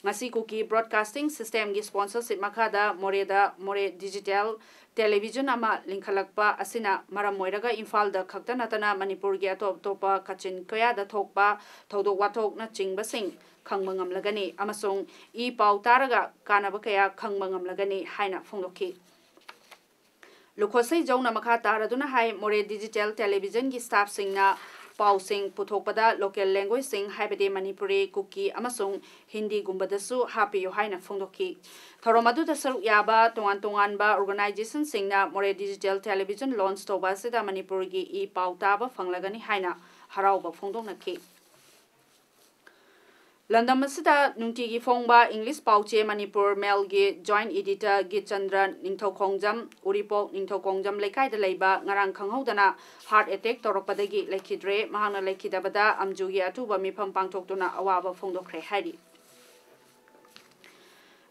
ꯉꯁꯤ ꯀꯨꯀꯤ ꯕ꯭ꯔꯣꯗꯀꯥꯁꯇꯤꯡ ꯁꯤꯁꯇꯦꯝꯒꯤ ꯁ꯭ꯄꯣꯟꯁꯔꯁꯤꯞ ꯃꯈꯥꯗ ꯃꯣꯔꯦꯗ ꯃꯣꯔꯦ ꯗꯤꯖꯤꯇꯦꯜ ꯇꯦꯂꯤꯚꯤꯖꯟ ꯑꯃ ꯂꯤꯡꯈꯠꯂꯛꯄ ꯑꯁꯤꯅ ꯃꯔꯝ ꯑꯣꯏꯔꯒ ꯏꯝꯐꯥꯜꯗ ꯈꯛꯇ ꯅꯠꯇꯅ ꯃꯅꯤꯄꯨꯔꯒꯤ ꯑꯇꯣꯞ ꯑꯇꯣꯞꯄ ꯀꯥꯆꯤꯟ ꯀꯌꯥꯗ ꯊꯣꯛꯄ ꯊꯧꯗꯣꯛ ꯋꯥꯊꯣꯛꯅꯆꯤꯡꯕꯁꯤꯡ ꯈꯪꯕ ꯉꯝꯂꯒꯅꯤ ꯑꯃꯁꯨꯡ ꯏ ꯄꯥꯎ ꯇꯥꯔꯒ ꯀꯥꯟꯅꯕ ꯀꯌꯥ ꯈꯪꯕ ꯉꯝꯂꯒꯅꯤ ꯍꯥꯏꯅ ꯐꯣꯡꯗꯣꯛꯈꯤ꯫ ꯂꯨꯈꯣꯠꯁꯩ ꯖꯧꯅ ꯃꯈꯥ ꯇꯥꯔꯗꯨꯅ ꯍꯥꯏ, ꯃꯣꯔꯦ ꯗꯤꯖꯤꯇꯦꯜ ꯇꯦꯂꯤꯚꯤꯖꯟꯒꯤ ꯁ꯭ꯇꯥꯐꯁꯤꯡꯅ ꯄꯥꯎꯁꯤꯡ ꯄꯨꯊꯣꯛꯄꯗ ꯂꯣꯀꯦꯜ ꯂꯦꯡꯒ꯭ꯋꯦꯖꯁꯤꯡ, ꯍꯥꯏꯕꯗꯤ ꯃꯅꯤꯄꯨꯔꯤ, ꯀꯨꯀꯤ ꯑꯃꯁꯨꯡ ꯍꯤꯟꯗꯤꯒꯨꯝꯕꯗꯁꯨ ꯍꯥꯞꯄꯤꯌꯨ ꯍꯥꯏꯅ ꯐꯣꯡꯗꯣꯛꯈꯤ꯫ ꯊꯧꯔꯝ ꯑꯗꯨꯗ ꯁꯔꯨꯛ ꯌꯥꯕ ꯇꯣꯉꯥꯟ ꯇꯣꯉꯥꯟꯕ ꯑꯣꯔꯒꯅꯥꯏꯖꯦꯁꯟꯁꯤꯡꯅ ꯃꯣꯔꯦ ꯗꯤꯖꯤꯇꯦꯜ ꯇꯦꯂꯤꯚꯤꯖꯟ ꯂꯣꯟꯆ ꯇꯧꯕ ꯑꯁꯤꯗ ꯃꯅꯤꯄꯨꯔꯒꯤ ꯏ ꯄꯥꯎ ꯇꯥꯕ ꯐꯪꯂꯒꯅꯤ ꯍꯥꯏꯅ ꯍꯔꯥꯎꯕ ꯐꯣꯡꯗꯣꯛꯅꯈꯤ꯫ ꯂꯝꯗꯝ ꯑꯁꯤꯗ ꯅꯨꯡꯇꯤꯒꯤ ꯐꯣꯡꯕ ꯏꯪꯂꯤꯁ ꯄꯥꯎꯆꯦ ꯃꯅꯤꯄꯨꯔ ꯃꯦꯜꯒꯤ ꯖꯣꯏꯟꯠ ꯏꯗꯤꯇꯔ ꯒꯤꯠꯆꯟꯗ꯭ꯔ ꯅꯤꯡꯊꯧꯈꯣꯡꯖꯝ, ꯎꯔꯤꯄꯣꯛ ꯅꯤꯡꯊꯧꯈꯣꯡꯖꯝ ꯂꯩꯀꯥꯏꯗ ꯂꯩꯕ, ꯉꯔꯥꯡ ꯈꯪꯍꯧꯗꯅ ꯍꯥꯔꯠ ꯑꯦꯇꯦꯛ ꯇꯧꯔꯛꯄꯗꯒꯤ ꯂꯩꯈꯤꯗ꯭ꯔꯦ꯫ ꯃꯍꯥꯛꯅ ꯂꯩꯈꯤꯗꯕꯗ ꯑꯝꯖꯨꯒꯤ ꯑꯊꯨꯕ ꯃꯤꯐꯝ ꯄꯥꯡꯊꯣꯛꯇꯨꯅ ꯑꯋꯥꯕ ꯐꯣꯡꯗꯣꯛꯈ꯭ꯔꯦ ꯍꯥꯏꯔꯤ꯫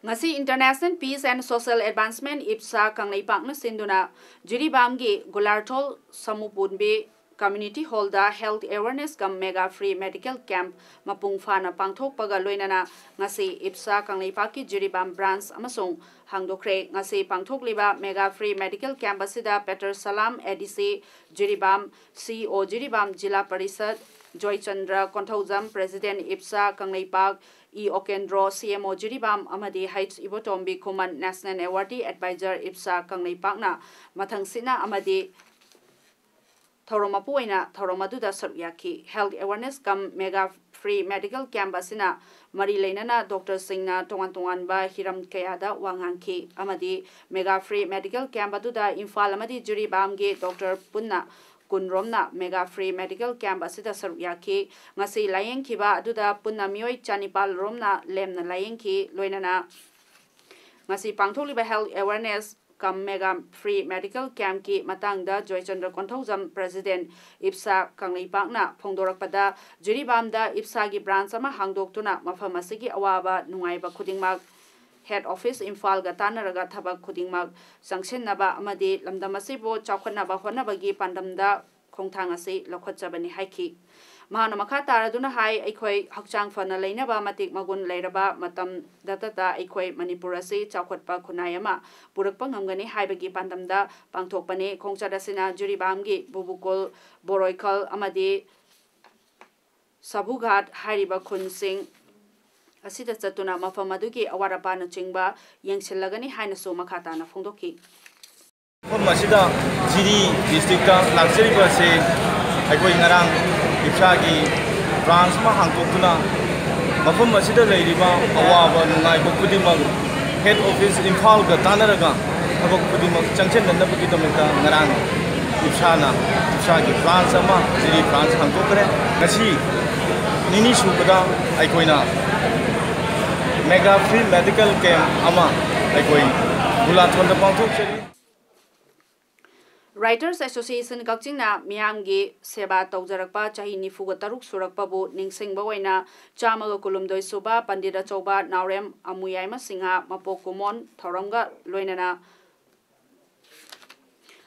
ꯉꯁꯤ International Peace and Social Advancement, ꯏꯞꯁꯥ, ꯀꯪꯂꯩꯄꯥꯛꯅ ꯁꯤꯟꯗꯨꯅ ꯖꯤꯔꯤꯕꯥꯝꯒꯤ ꯒꯨꯂꯥꯔꯊꯣꯜ ꯁꯃꯨꯄꯨꯟꯕꯤ ꯀꯝꯃ꯭ꯌꯨꯅꯤꯇꯤ ꯍꯣꯜꯗ ꯍꯦꯜꯊ ꯑꯦꯋꯦꯔꯅꯦꯁ ꯀꯝ ꯃꯦꯒꯥ ꯐ꯭ꯔꯤ ꯃꯦꯗꯤꯀꯦꯜ ꯀꯦꯝꯞ ꯃꯄꯨꯡ ꯐꯥꯅ ꯄꯥꯡꯊꯣꯛꯄꯒ ꯂꯣꯏꯅꯅ ꯉꯁꯤ ꯏꯞꯁꯥ ꯀꯪꯂꯩꯄꯥꯛꯀꯤ ꯖꯤꯔꯤꯕꯥꯝ ꯕ꯭ꯔꯥꯟꯆ ꯑꯃꯁꯨꯡ ꯍꯥꯡꯗꯣꯛꯈ꯭ꯔꯦ꯫ ꯉꯁꯤ ꯄꯥꯡꯊꯣꯛꯂꯤꯕ ꯃꯦꯒꯥ ꯐ꯭ꯔꯤ ꯃꯦꯗꯤꯀꯦꯜ ꯀꯦꯝꯞ ꯑꯁꯤꯗ ꯄꯦꯇꯔ ꯁꯂꯥꯝ, ꯑꯦ ꯗꯤ ꯁꯤ ꯖꯤꯔꯤꯕꯥꯝ, ꯁꯤ ꯏ ꯑꯣ ꯖꯤꯔꯤꯕꯥꯝ, ꯖꯤꯂꯥ ꯄꯔꯤꯁꯠ ꯖꯣꯏꯆꯟꯗ꯭ꯔ ꯀꯣꯟꯊꯧꯖꯝ, ꯄ꯭ꯔꯦꯁꯤꯗꯦꯟꯠ ꯏꯞꯁꯥ ꯀꯪꯂꯩꯄꯥꯛ ꯏ ꯑꯣꯀꯦꯟꯗ꯭ꯔꯣ, ꯁꯤ ꯑꯦꯝ ꯑꯣ ꯖꯤꯔꯤꯕꯥꯝ ꯑꯃꯗꯤ ꯍꯩꯆ ꯏꯕꯣꯇꯣꯝꯕꯤ ꯈꯨꯃꯟ, ꯅꯦꯁꯅꯦꯜ ꯑꯦꯋꯥꯔꯗꯤ ꯑꯦꯗꯚꯥꯏꯖꯔ ꯏꯞꯁꯥ ꯀꯪꯂꯩꯄꯥꯛꯅ ꯃꯊꯪꯁꯤꯠꯅ ꯑꯃꯗꯤ ꯊꯧꯔꯝ ꯃꯄꯨ ꯑꯣꯏꯅ ꯊꯧꯔꯝ ꯑꯗꯨꯗ ꯁꯔꯨꯛ ꯌꯥꯈꯤ꯫ ꯍꯦꯜꯊ ꯑꯦꯋꯦꯔꯅꯦꯁ ꯀꯝ ꯃꯦꯒꯥ ꯐ꯭ꯔꯤ ꯃꯦꯗꯤꯀꯦꯜ ꯀꯦꯝꯞ ꯑꯁꯤꯅ ꯃꯔꯤ ꯂꯩꯅꯅ ꯗꯣꯛꯇꯔꯁꯤꯡꯅ ꯇꯣꯉꯥꯟ ꯇꯣꯉꯥꯟꯕ ꯍꯤꯔꯝ ꯀꯌꯥꯗ ꯋꯥ ꯉꯥꯡꯈꯤ ꯑꯃꯗꯤ ꯃꯦꯒꯥ ꯐ꯭ꯔꯤ ꯃꯦꯗꯤꯀꯦꯜ ꯀꯦꯝꯞ ꯑꯗꯨꯗ ꯏꯝꯐꯥꯜ ꯑꯃꯗꯤ ꯖꯤꯔꯤꯕꯥꯝꯒꯤ ꯗꯣꯛꯇꯔ ꯄꯨꯟꯅ ꯀꯨꯟ ꯔꯣꯝꯅ ꯃꯦꯒꯥ ꯐ꯭ꯔꯤ ꯃꯦꯗꯤꯀꯦꯜ ꯀꯦꯝꯞ ꯑꯁꯤꯗ ꯁꯔꯨꯛ ꯌꯥꯈꯤ꯫ ꯉꯁꯤ ꯂꯥꯌꯦꯡꯈꯤꯕ ꯑꯗꯨꯗ ꯄꯨꯟꯅ ꯃꯤꯑꯣꯏ ꯆꯅꯤꯄꯥꯜ ꯔꯣꯝꯅ ꯂꯦꯝꯅ ꯂꯥꯌꯦꯡꯈꯤ꯫ ꯂꯣꯏꯅꯅ ꯉꯁꯤ ꯄꯥꯡꯊꯣꯛꯂꯤꯕ ꯍꯦꯜꯊ ꯑꯦꯋꯦꯔꯅꯦꯁ ꯀꯝ ꯃꯦꯒꯥ ꯐ꯭ꯔꯤ ꯃꯦꯗꯤꯀꯦꯜ ꯀꯦꯝꯞꯀꯤ ꯃꯇꯥꯡꯗ ꯖꯣꯏꯆꯟꯗ꯭ꯔ ꯀꯣꯟꯊꯧꯖꯝ, ꯄ꯭ꯔꯦꯁꯤꯗꯦꯟꯠ ꯏꯞꯁꯥ ꯀꯪꯂꯩꯄꯥꯛꯅ ꯐꯣꯡꯗꯣꯔꯛꯄꯗ, ꯖꯤꯔꯤꯕꯥꯝꯗ ꯏꯞꯁꯥꯒꯤ ꯕ꯭ꯔꯥꯟꯆ ꯑꯃ ꯍꯥꯡꯗꯣꯛꯇꯨꯅ ꯃꯐꯝ ꯑꯁꯤꯒꯤ ꯑꯋꯥꯕ ꯅꯨꯡꯉꯥꯏꯕ ꯈꯨꯗꯤꯡꯃꯛ ꯍꯦꯗ ꯑꯣꯐꯤꯁ ꯏꯝꯐꯥꯜꯒ ꯇꯥꯟꯅꯔꯒ ꯊꯕꯛ ꯈꯨꯗꯤꯡꯃꯛ ꯆꯪꯁꯤꯟꯅꯕ ꯑꯃꯗꯤ ꯂꯝꯗꯝ ꯑꯁꯤꯕꯨ ꯆꯥꯎꯈꯠꯅꯕ ꯍꯣꯠꯅꯕꯒꯤ ꯄꯥꯟꯗꯝꯗ ꯈꯣꯡꯊꯥꯡ ꯑꯁꯤ ꯂꯧꯈꯠꯆꯕꯅꯤ ꯍꯥꯏꯈꯤ꯫ ꯃꯍꯥꯛꯅ ꯃꯈꯥ ꯇꯥꯔꯗꯨꯅ ꯍꯥꯏ, ꯑꯩꯈꯣꯏ ꯍꯛꯆꯥꯡ ꯐꯅ ꯂꯩꯅꯕ ꯃꯇꯤꯛ ꯃꯒꯨꯟ ꯂꯩꯔꯕ ꯃꯇꯝꯗꯇꯇ ꯑꯩꯈꯣꯏ ꯃꯅꯤꯄꯨꯔ ꯑꯁꯤ ꯆꯥꯎꯈꯠꯄ ꯈꯨꯟꯅꯥꯏ ꯑꯃ ꯄꯨꯔꯛꯄ ꯉꯝꯒꯅꯤ ꯍꯥꯏꯕꯒꯤ ꯄꯥꯟꯗꯝꯗ ꯄꯥꯡꯊꯣꯛꯄꯅꯤ꯫ ꯈꯣꯡꯆꯠ ꯑꯁꯤꯅ ꯖꯤꯔꯤꯕꯥꯝꯒꯤ ꯕꯨꯕꯨꯀꯨꯜ, ꯕꯣꯔꯣꯏꯈꯜ ꯑꯃꯗꯤ ꯁꯥꯕꯨꯒꯥꯠ ꯍꯥꯏꯔꯤꯕ ꯈꯨꯟꯁꯤꯡ ꯑꯁꯤꯗ ꯆꯠꯇꯨꯅ ꯃꯐꯝ ꯑꯗꯨꯒꯤ ꯑꯋꯥꯠ ꯑꯄꯥꯅꯆꯤꯡꯕ ꯌꯦꯡꯁꯤꯜꯂꯒꯅꯤ ꯍꯥꯏꯅꯁꯨ ꯃꯈꯥ ꯇꯥꯅ ꯐꯣꯡꯗꯣꯛꯈꯤ꯫ ꯃꯐꯝ ꯑꯁꯤꯗ ꯖꯤꯔꯤ ꯗꯤꯁꯇ꯭ꯔꯤꯛꯇ ꯂꯥꯛꯆꯔꯤꯕ ꯑꯁꯤ ꯑꯩꯈꯣꯏ ꯉꯔꯥꯡ ꯏꯞꯁꯥꯒꯤ ꯕ꯭ꯔꯥꯟꯁ ꯑꯃ ꯍꯥꯡꯗꯣꯛꯇꯨꯅ ꯃꯐꯝ ꯑꯁꯤꯗ ꯂꯩꯔꯤꯕ ꯑꯋꯥꯕ ꯅꯨꯡꯉꯥꯏꯕ ꯈꯨꯗꯤꯡꯃꯛ ꯍꯦꯗ ꯑꯣꯐꯤꯁ ꯏꯝꯐꯥꯜꯒ ꯇꯥꯟꯅꯔꯒ ꯊꯕꯛ ꯈꯨꯗꯤꯡꯃꯛ ꯆꯪꯁꯤꯟꯅꯅꯕꯒꯤꯗꯃꯛꯇ ꯉꯔꯥꯡ ꯏꯞꯁꯥꯅ ꯏꯞꯁꯥꯒꯤ ꯕ꯭ꯔꯥꯟꯁ ꯑꯃ ꯖꯤꯔꯤ ꯕ꯭ꯔꯥꯟꯁ ꯍꯥꯡꯗꯣꯛꯈ꯭ꯔꯦ꯫ ꯉꯁꯤ ꯅꯤꯅꯤ ꯁꯨꯕꯗ ꯑꯩꯈꯣꯏꯅ ꯃꯦꯒꯥ ꯐ꯭ꯔꯤ ꯃꯦꯗꯤꯀꯦꯜ ꯀꯦꯝꯞ ꯑꯃ ꯑꯩꯈꯣꯏ ꯒꯨꯂꯥꯊꯣꯟꯗ ꯄꯥꯡꯊꯣꯛꯆꯔꯤ꯫ Writers Association ꯀꯛꯆꯤꯡꯅ ꯃꯤꯌꯥꯝꯒꯤ ꯁꯦꯕꯥ ꯇꯧꯖꯔꯛꯄ ꯆꯍꯤ ꯅꯤꯐꯨꯒ ꯇꯔꯨꯛ ꯁꯨꯔꯛꯄꯕꯨ ꯅꯤꯡꯁꯤꯡꯕ ꯑꯣꯏꯅ ꯆꯥꯝꯃꯒ ꯀꯨꯟꯍꯨꯝꯗꯣꯏ ꯁꯨꯕ ꯄꯟꯗꯤꯠ ꯑꯆꯧꯕ ꯅꯥꯎꯔꯦꯝ ꯑꯃꯨꯌꯥꯏꯃ ꯁꯤꯡꯍ ꯃꯄꯣꯛ ꯀꯨꯝꯑꯣꯟ ꯊꯧꯔꯝꯒ ꯂꯣꯏꯅꯅ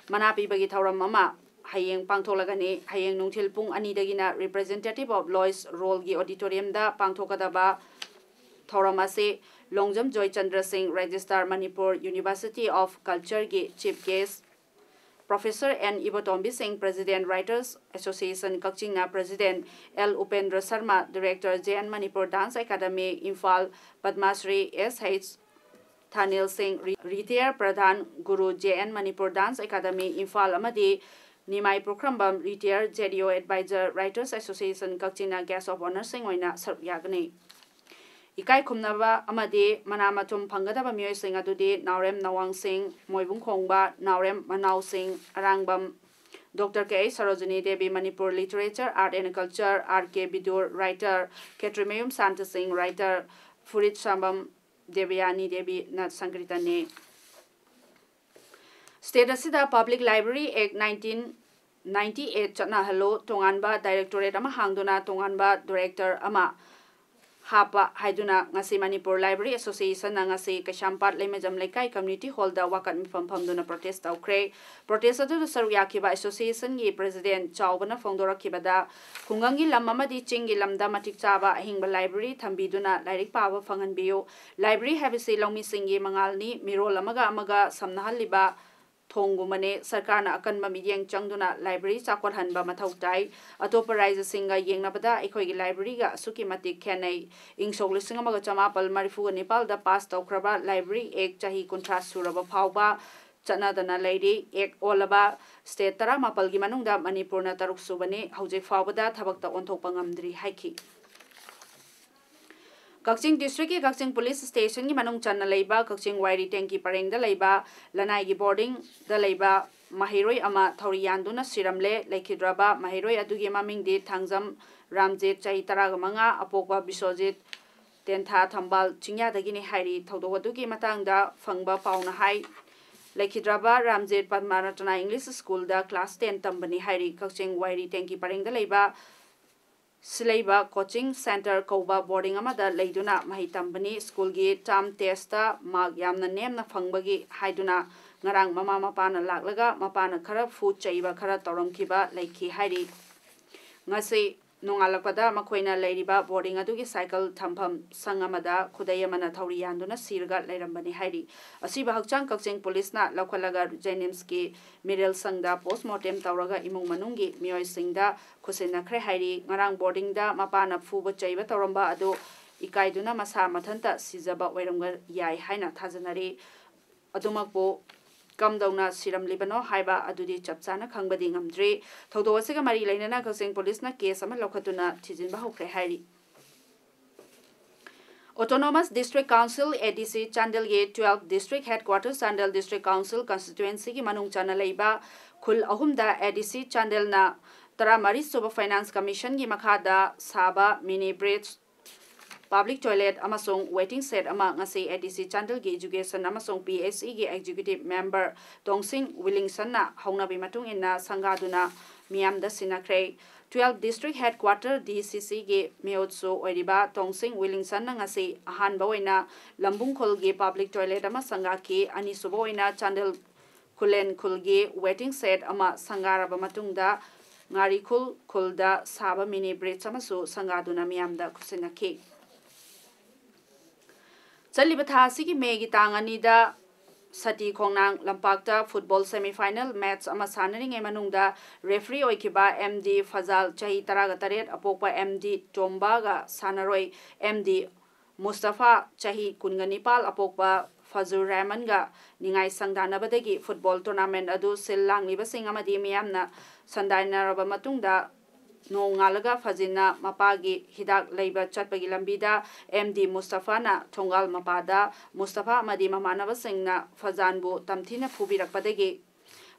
ꯃꯅꯥ ꯄꯤꯕꯒꯤ ꯊꯧꯔꯝ ꯑꯃ ꯍꯌꯦꯡ ꯄꯥꯡꯊꯣꯛꯂꯒꯅꯤ꯫ ꯍꯌꯦꯡ ꯅꯨꯡꯊꯤꯜ ꯄꯨꯡ ꯑꯅꯤꯗꯒꯤꯅ Representative of Lois Roll ꯒꯤ auditorium ꯗ ꯄꯥꯡꯊꯣꯛꯀꯗꯕ ꯊꯧꯔꯝ ꯑꯁꯤ ꯂꯣꯡꯖꯝ ꯖꯣꯏꯆꯟꯗ꯭ꯔ ꯁꯤꯡ, Registrar, Manipur University of Culture ꯒꯤ Chief Guest, Professor N ꯏꯕꯣꯇꯣꯝꯕꯤ ꯁꯤꯡ, President, Writers Association ꯀꯛꯆꯤꯡꯅ President, L Upendra Sharma, Director, J N Manipur Dance Academy, Imphal, ꯄꯗꯃꯥꯁ꯭ꯔꯤ S H ꯊꯥꯅꯤꯜ ꯁꯤꯡ, ꯔꯤ-, Retired ꯄ꯭ꯔꯙꯥꯟ ꯒꯨꯔꯨ, J N Manipur Dance Academy, Imphal, ꯑꯃꯗꯤ ꯅꯤꯃꯥꯏ ꯄꯨꯈ꯭ꯔꯝꯕꯝ, Retired Z D O Advisor, Writers Association ꯀꯛꯆꯤꯡꯅ Guest of Honour ꯁꯤꯡ ꯑꯣꯏꯅ ꯁꯔꯨꯛ ꯌꯥꯒꯅꯤ꯫ ꯏꯀꯥꯏ ꯈꯨꯝꯅꯕ ꯑꯃꯗꯤ ꯃꯅꯥ ꯃꯊꯨꯝ ꯐꯪꯒꯗꯕ ꯃꯤꯑꯣꯏꯁꯤꯡ ꯑꯗꯨꯗꯤ ꯅꯥꯎꯔꯦꯝ ꯅꯋꯥꯡ ꯁꯤꯡ, ꯃꯣꯏꯕꯨꯡ ꯈꯣꯡꯕ, Naorem Manao Singh, Arambam, Doctor K H Sarojini Devi, Manipur Literature, Art and Culture, R K Bidur, writer, Khetrimayum Shanta Singh, writer, ꯐꯨꯔꯤꯠ ꯁꯥꯝꯕꯝ ꯗꯦꯕꯌꯥꯅꯤ ꯗꯦꯕꯤ, ꯅꯠ ꯁꯪꯀ꯭ꯔꯤꯇꯅꯤ꯫ State ꯑꯁꯤꯗ Public Library Act nineteen ninety eight ꯆꯠꯅꯍꯜꯂꯨ, ꯇꯣꯉꯥꯟꯕ directorate ꯑꯃ ꯍꯥꯡꯗꯨꯅ ꯇꯣꯉꯥꯟꯕ director ꯑꯃ ꯍꯥꯞꯄ ꯍꯥꯏꯗꯨꯅ ꯉꯁꯤ ꯃꯅꯤꯄꯨꯔ ꯂꯥꯏꯕ꯭ꯔꯦꯔꯤ ꯑꯦꯁꯣꯁꯤꯌꯦꯁꯟꯅ ꯉꯁꯤ ꯀꯩꯁꯥꯝꯄꯥꯠ ꯂꯩꯃꯖꯝ ꯂꯩꯀꯥꯏ ꯀꯝꯃ꯭ꯌꯨꯅꯤꯇꯤ ꯍꯣꯜꯗ ꯋꯥꯀꯠ ꯃꯤꯐꯝ ꯐꯝꯗꯨꯅ ꯄ꯭ꯔꯣꯇꯦꯁ ꯇꯧꯈ꯭ꯔꯦ꯫ ꯄ꯭ꯔꯣꯇꯦꯁ ꯑꯗꯨꯗ ꯁꯔꯨꯛ ꯌꯥꯈꯤꯕ ꯑꯦꯁꯣꯁꯤꯌꯦꯁꯟꯒꯤ ꯄ꯭ꯔꯦꯁꯤꯗꯦꯟꯠ ꯆꯥꯎꯕꯅ ꯐꯣꯡꯗꯣꯔꯛꯈꯤꯕꯗ, ꯈꯨꯡꯒꯪꯒꯤ ꯂꯝ ꯑꯃꯗꯤ ꯆꯤꯡꯒꯤ ꯂꯝꯗ ꯃꯇꯤꯛ ꯆꯥꯕ ꯑꯍꯤꯡꯕ ꯂꯥꯏꯕ꯭ꯔꯦꯔꯤ ꯊꯝꯕꯤꯗꯨꯅ ꯂꯥꯏꯔꯤꯛ ꯄꯥꯕ ꯐꯪꯍꯟꯕꯤꯌꯨ꯫ ꯂꯥꯏꯕ꯭ꯔꯦꯔꯤ ꯍꯥꯏꯕꯁꯤ ꯂꯧꯃꯤꯁꯤꯡꯒꯤ ꯃꯉꯥꯜꯅꯤ꯫ ꯃꯤꯔꯣꯜ ꯑꯃꯒ ꯑꯃꯒ ꯁꯝꯅꯍꯜꯂꯤꯕ ꯊꯣꯡꯒꯨꯝꯕꯅꯤ꯫ ꯁꯔꯀꯥꯔꯅ ꯑꯀꯟꯕ ꯃꯤꯠꯌꯦꯡ ꯆꯪꯗꯨꯅ ꯂꯥꯏꯕ꯭ꯔꯦꯔꯤ ꯆꯥꯎꯈꯠꯍꯟꯕ ꯃꯊꯧ ꯇꯥꯏ꯫ ꯑꯇꯣꯞꯄ ꯔꯥꯏꯖꯁꯤꯡꯒ ꯌꯦꯡꯅꯕꯗ ꯑꯩꯈꯣꯏꯒꯤ ꯂꯥꯏꯕ꯭ꯔꯦꯔꯤꯒ ꯑꯁꯨꯛꯀꯤ ꯃꯇꯤꯛ ꯈꯦꯠꯅꯩ꯫ ꯏꯪ ꯁꯣꯛ ꯂꯤꯁꯤꯡ ꯑꯃꯒ ꯆꯃꯥꯄꯜ ꯃꯔꯤꯐꯨꯒ ꯅꯤꯄꯥꯜꯗ ꯄꯥꯁ ꯇꯧꯈ꯭ꯔꯕ ꯂꯥꯏꯕ꯭ꯔꯦꯔꯤ ꯑꯦꯛ ꯆꯍꯤ ꯀꯨꯟꯊ꯭ꯔꯥ ꯁꯨꯔꯕ ꯐꯥꯎꯕ ꯆꯠꯅꯗꯅ ꯂꯩꯔꯤ꯫ ꯑꯦꯛ ꯑꯣꯜꯂꯕ ꯁ꯭ꯇꯦꯠ ꯇꯔꯥꯃꯥꯄꯜꯒꯤ ꯃꯅꯨꯡꯗ ꯃꯅꯤꯄꯨꯔꯅ ꯇꯔꯨꯛ ꯁꯨꯕꯅꯤ꯫ ꯍꯧꯖꯤꯛ ꯐꯥꯎꯕꯗ ꯊꯕꯛꯇ ꯑꯣꯟꯊꯣꯛꯄ ꯉꯝꯗ꯭ꯔꯤ ꯍꯥꯏꯈꯤ꯫ ꯀꯛꯆꯤꯡ ꯗꯤꯁꯇ꯭ꯔꯤꯛꯀꯤ ꯀꯛꯆꯤꯡ ꯄꯨꯂꯤꯁ ꯁ꯭ꯇꯦꯁꯟꯒꯤ ꯃꯅꯨꯡ ꯆꯟꯅ ꯂꯩꯕ ꯀꯛꯆꯤꯡ ꯋꯥꯏꯔꯤ ꯇꯦꯡꯀꯤ ꯄꯔꯦꯡꯗ ꯂꯩꯕ ꯂꯅꯥꯏꯒꯤ ꯕꯣꯔꯗꯤꯡꯗ ꯂꯩꯕ ꯃꯍꯩꯔꯣꯏ ꯑꯃ ꯊꯧꯔꯤ ꯌꯥꯟꯗꯨꯅ ꯁꯤꯔꯝꯂꯦ꯫ ꯂꯩꯈꯤꯗ꯭ꯔꯕ ꯃꯍꯩꯔꯣꯏ ꯑꯗꯨꯒꯤ ꯃꯃꯤꯡꯗꯤ ꯊꯥꯡꯖꯝ ꯔꯥꯝꯖꯤꯠ, ꯆꯍꯤ ꯇꯔꯥꯒ ꯃꯉꯥ, ꯑꯄꯣꯛꯄ ꯕꯤꯁ꯭ꯋꯖꯤꯠ, ꯇꯦꯟꯊꯥ ꯊꯝꯕꯥꯜ ꯆꯤꯡꯌꯥꯗꯒꯤꯅꯤ ꯍꯥꯏꯔꯤ꯫ ꯊꯧꯗꯣꯛ ꯑꯗꯨꯒꯤ ꯃꯇꯥꯡꯗ ꯐꯪꯕ ꯄꯥꯎꯅ ꯍꯥꯏ, ꯂꯩꯈꯤꯗ꯭ꯔꯕ ꯔꯥꯝꯖꯤꯠ ꯄꯗꯃꯥꯔꯇꯅꯥ ꯏꯪꯂꯤꯁ ꯁ꯭ꯀꯨꯜꯗ ꯀ꯭ꯂꯥꯁ ꯇꯦꯟ ꯇꯝꯕꯅꯤ ꯍꯥꯏꯔꯤ꯫ ꯀꯛꯆꯤꯡ ꯋꯥꯏꯔꯤ ꯇꯦꯡꯀꯤ ꯄꯔꯦꯡꯗ ꯂꯩꯕ ꯁꯤꯂꯩꯕ ꯀꯣꯆꯤꯡ ꯁꯦꯟꯇꯔ ꯀꯧꯕ ꯕꯣꯔꯗꯤꯡ ꯑꯃꯗ ꯂꯩꯗꯨꯅ ꯃꯍꯩ ꯇꯝꯕꯅꯤ꯫ ꯁ꯭ꯀꯨꯜꯒꯤ ꯇꯥꯔꯝ ꯇꯦꯁꯇ ꯃꯥꯔꯛ ꯌꯥꯝꯅ ꯅꯦꯝꯅ ꯐꯪꯕꯒꯤ ꯍꯥꯏꯗꯨꯅ ꯉꯔꯥꯡ ꯃꯃꯥ ꯃꯄꯥꯅ ꯂꯥꯛꯂꯒ ꯃꯄꯥꯅ ꯈꯔ ꯐꯨ ꯆꯩꯕ ꯈꯔ ꯇꯧꯔꯝꯈꯤꯕ ꯂꯩꯈꯤ ꯍꯥꯏꯔꯤ꯫ ꯉꯁꯤ ꯅꯣꯡꯉꯥꯜꯂꯛꯄꯗ ꯃꯈꯣꯏꯅ ꯂꯩꯔꯤꯕ ꯕꯣꯔꯗꯤꯡ ꯑꯗꯨꯒꯤ ꯁꯥꯏꯀꯜ ꯊꯝꯐꯝ ꯁꯪ ꯑꯃꯗ ꯈꯨꯗꯩ ꯑꯃꯅ ꯊꯧꯔꯤ ꯌꯥꯟꯗꯨꯅ ꯁꯤꯔꯒ ꯂꯩꯔꯝꯕꯅꯤ ꯍꯥꯏꯔꯤ꯫ ꯑꯁꯤꯕ ꯍꯛꯆꯥꯡ ꯀꯛꯆꯤꯡ ꯄꯨꯂꯤꯁꯅ ꯂꯧꯈꯠꯂꯒ ꯖꯦꯅꯤꯝꯁꯀꯤ ꯃꯤꯔꯦꯜ ꯁꯪꯗ ꯄꯣꯁꯃꯣꯔꯇꯦꯝ ꯇꯧꯔꯒ ꯏꯃꯨꯡ ꯃꯅꯨꯡꯒꯤ ꯃꯤꯑꯣꯏꯁꯤꯡꯗ ꯈꯨꯠꯁꯤꯟꯅꯈ꯭ꯔꯦ ꯍꯥꯏꯔꯤ꯫ ꯉꯔꯥꯡ ꯕꯣꯔꯗꯤꯡꯗ ꯃꯄꯥꯅ ꯐꯨꯕ ꯆꯩꯕ ꯇꯧꯔꯝꯕ ꯑꯗꯨ ꯏꯀꯥꯏꯗꯨꯅ ꯃꯁꯥ ꯃꯊꯟꯇ ꯁꯤꯖꯕ ꯑꯣꯏꯔꯝꯕ ꯌꯥꯏ ꯍꯥꯏꯅ ꯊꯥꯖꯅꯔꯤ꯫ ꯑꯗꯨꯃꯛꯄꯨ ꯀꯝꯗꯧꯅ ꯁꯤꯔꯝꯂꯤꯕꯅꯣ ꯍꯥꯏꯕ ꯑꯗꯨꯗꯤ ꯆꯞ ꯆꯥꯅ ꯈꯪꯕꯗꯤ ꯉꯝꯗ꯭ꯔꯤ꯫ ꯊꯧꯗꯣꯛ ꯑꯁꯤꯒ ꯃꯔꯤ ꯂꯩꯅꯅ ꯀꯛꯆꯤꯡ ꯄꯨꯂꯤꯁꯅ ꯀꯦꯁ ꯑꯃ ꯂꯧꯈꯠꯇꯨꯅ ꯊꯤꯖꯤꯟꯕ ꯍꯧꯈ꯭ꯔꯦ ꯍꯥꯏꯔꯤ꯫ Autonomous District Council, A D C, ꯆꯥꯟꯗꯦꯜꯒꯤ twelve District Headquarters Chandel District Council constituencyꯒꯤ ꯃꯅꯨꯡ ꯆꯟꯅ ꯂꯩꯕ ꯈꯨꯜ ꯑꯍꯨꯝꯗ A D C ꯆꯥꯟꯗꯦꯜꯅ ꯇꯔꯥꯃꯔꯤ ꯁꯨꯕ Finance Commissionꯒꯤ ꯃꯈꯥꯗ ꯁꯥꯕ mini bridge, public toilet ꯑꯃꯁꯨꯡ waiting shed ꯑꯃ ꯉꯁꯤ A D C ꯆꯥꯟꯗꯦꯜꯒꯤ Education ꯑꯃꯁꯨꯡ P H Eꯒꯤ Executive Member ꯇꯣꯡꯁꯤꯡ ꯋꯤꯂꯤꯡꯁꯟꯅ ꯍꯧꯅꯕꯤ ꯃꯇꯨꯡ ꯏꯟꯅ ꯁꯪꯒꯥꯗꯨꯅ ꯃꯤꯌꯥꯝꯗ ꯁꯤꯟꯅꯈ꯭ꯔꯦ꯫ Twelve District Headquarter, D C C ꯒꯤ ꯃꯤꯍꯨꯠꯁꯨ ꯑꯣꯏꯔꯤꯕ ꯇꯣꯡꯁꯤꯡ ꯋꯤꯂꯤꯡꯁꯟꯅ ꯉꯁꯤ ꯑꯍꯥꯟꯕ ꯑꯣꯏꯅ ꯂꯝꯕꯨꯡ ꯈꯨꯜꯒꯤ public toilet ꯑꯃ ꯁꯪꯒꯥꯈꯤ꯫ ꯑꯅꯤꯁꯨꯕ ꯑꯣꯏꯅ ꯆꯥꯟꯗꯦꯜ ꯈꯨꯂꯦꯟ ꯈꯨꯜꯒꯤ waiting shed ꯑꯃ ꯁꯪꯒꯥꯔꯕ ꯃꯇꯨꯡꯗ ꯉꯥꯔꯤꯈꯨꯜ ꯈꯨꯜꯗ ꯁꯥꯕ mini bridge ꯑꯃꯁꯨ ꯁꯪꯒꯥꯗꯨꯅ ꯃꯤꯌꯥꯝꯗ ꯈꯨꯠꯁꯤꯟꯅꯈꯤ꯫ ꯆꯠꯂꯤꯕ ꯊꯥ ꯑꯁꯤꯒꯤ ꯃꯦꯒꯤ ꯇꯥꯡ ꯑꯅꯤꯗ ꯁꯇꯤ ꯈꯣꯡꯅꯥꯡ ꯂꯝꯄꯥꯛꯇ football semi final match ꯑꯃ ꯁꯥꯟꯅꯔꯤꯉꯩ ꯃꯅꯨꯡꯗ referee ꯑꯣꯏꯈꯤꯕ M D ꯐꯖꯥꯜ, ꯆꯍꯤ ꯇꯔꯥꯒ ꯇꯔꯦꯠ, ꯑꯄꯣꯛꯄ M D ꯇꯣꯝꯕꯒ ꯁꯥꯟꯅꯔꯣꯏ M D ꯃꯨꯁꯇꯐꯥ, ꯆꯍꯤ ꯀꯨꯟꯒ ꯅꯤꯄꯥꯜ, ꯑꯄꯣꯛꯄ ꯐꯖꯨꯔ ꯔꯦꯍꯃꯟꯒ ꯅꯤꯡꯉꯥꯏ ꯁꯪꯗꯥꯅꯕꯗꯒꯤ football tournament ꯑꯗꯨ ꯁꯤꯜ ꯂꯥꯡꯂꯤꯕꯁꯤꯡ ꯑꯃꯗꯤ ꯃꯤꯌꯥꯝꯅ ꯁꯟꯗꯥꯏꯅꯔꯕ ꯃꯇꯨꯡꯗ ꯅꯣꯡꯉꯥꯜꯂꯒ ꯐꯖꯤꯟꯅ ꯃꯄꯥꯒꯤ ꯍꯤꯗꯥꯛ ꯂꯩꯕ ꯆꯠꯄꯒꯤ ꯂꯝꯕꯤꯗ M D ꯃꯨꯁꯇꯐꯥꯅ ꯊꯣꯡꯒꯥꯜ ꯃꯄꯥꯗ ꯃꯨꯁꯇꯐꯥ ꯑꯃꯗꯤ ꯃꯃꯥꯟꯅꯕꯁꯤꯡꯅ ꯐꯖꯥꯟꯕꯨ ꯇꯝꯊꯤꯅ ꯐꯨꯕꯤꯔꯛꯄꯗꯒꯤ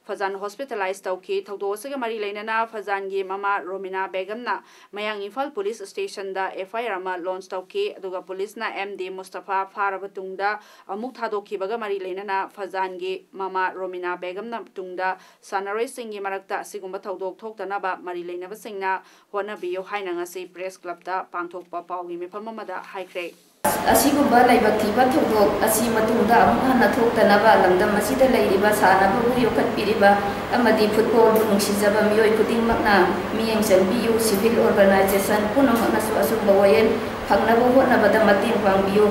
ꯐꯖꯥꯟ hospitalize ꯇꯧꯈꯤ꯫ ꯊꯧꯗꯣꯛ ꯑꯁꯤꯒ ꯃꯔꯤ ꯂꯩꯅꯅ ꯐꯖꯥꯟꯒꯤ ꯃꯃꯥ ꯔꯣꯃꯤꯅꯥ ꯕꯦꯒꯝꯅ ꯃꯌꯥꯡ Imphal police stationꯗ F I R ꯑꯃ launch ꯇꯧꯈꯤ꯫ ꯑꯗꯨꯒ policeꯅ M D ꯃꯨꯁꯇꯐꯥ ꯐꯥꯔꯕ ꯇꯨꯡꯗ ꯑꯃꯨꯛ ꯊꯥꯗꯣꯛꯈꯤꯕꯒ ꯃꯔꯤ ꯂꯩꯅꯅ ꯐꯖꯥꯟꯒꯤ ꯃꯃꯥ ꯔꯣꯃꯤꯅꯥ ꯕꯦꯒꯝꯅ ꯇꯨꯡꯗ ꯁꯥꯟꯅꯔꯣꯏꯁꯤꯡꯒꯤ ꯃꯔꯛꯇ ꯑꯁꯤꯒꯨꯝꯕ ꯊꯧꯗꯣꯛ ꯊꯣꯛꯇꯅꯕ ꯃꯔꯤ ꯂꯩꯅꯕꯁꯤꯡꯅ ꯍꯣꯠꯅꯕꯤꯌꯨ ꯍꯥꯏꯅ ꯉꯁꯤ press clubꯇ ꯄꯥꯡꯊꯣꯛꯄ ꯄꯥꯎꯒꯤ ꯃꯤꯐꯝ ꯑꯃꯗ ꯍꯥꯏꯈ꯭ꯔꯦ꯫ ꯑꯁꯤꯒꯨꯝꯕ ꯂꯥꯏꯕꯛ ꯊꯤꯕ ꯊꯧꯗꯣꯛ ꯑꯁꯤ ꯃꯇꯨꯡꯗ ꯑꯃꯨꯛ ꯍꯟꯅ ꯊꯣꯛꯇꯅꯕ ꯂꯝꯗꯝ ꯑꯁꯤꯗ ꯂꯩꯔꯤꯕ ꯁꯥꯟꯅꯕꯕꯨ ꯌꯣꯛꯈꯠꯄꯤꯔꯤꯕ ꯑꯃꯗꯤ footballꯕꯨ ꯅꯨꯡꯁꯤꯖꯕ ꯃꯤꯑꯣꯏ ꯈꯨꯗꯤꯡꯃꯛꯅ ꯃꯤꯠꯌꯦꯡ ꯆꯪꯕꯤꯌꯨ꯫ Civil organisation ꯄꯨꯝꯅꯃꯛꯅꯁꯨ ꯑꯆꯨꯝꯕ ꯋꯥꯌꯦꯜ ꯐꯪꯅꯕ ꯍꯣꯠꯅꯕꯗ ꯃꯇꯦꯡ ꯄꯥꯡꯕꯤꯌꯨ꯫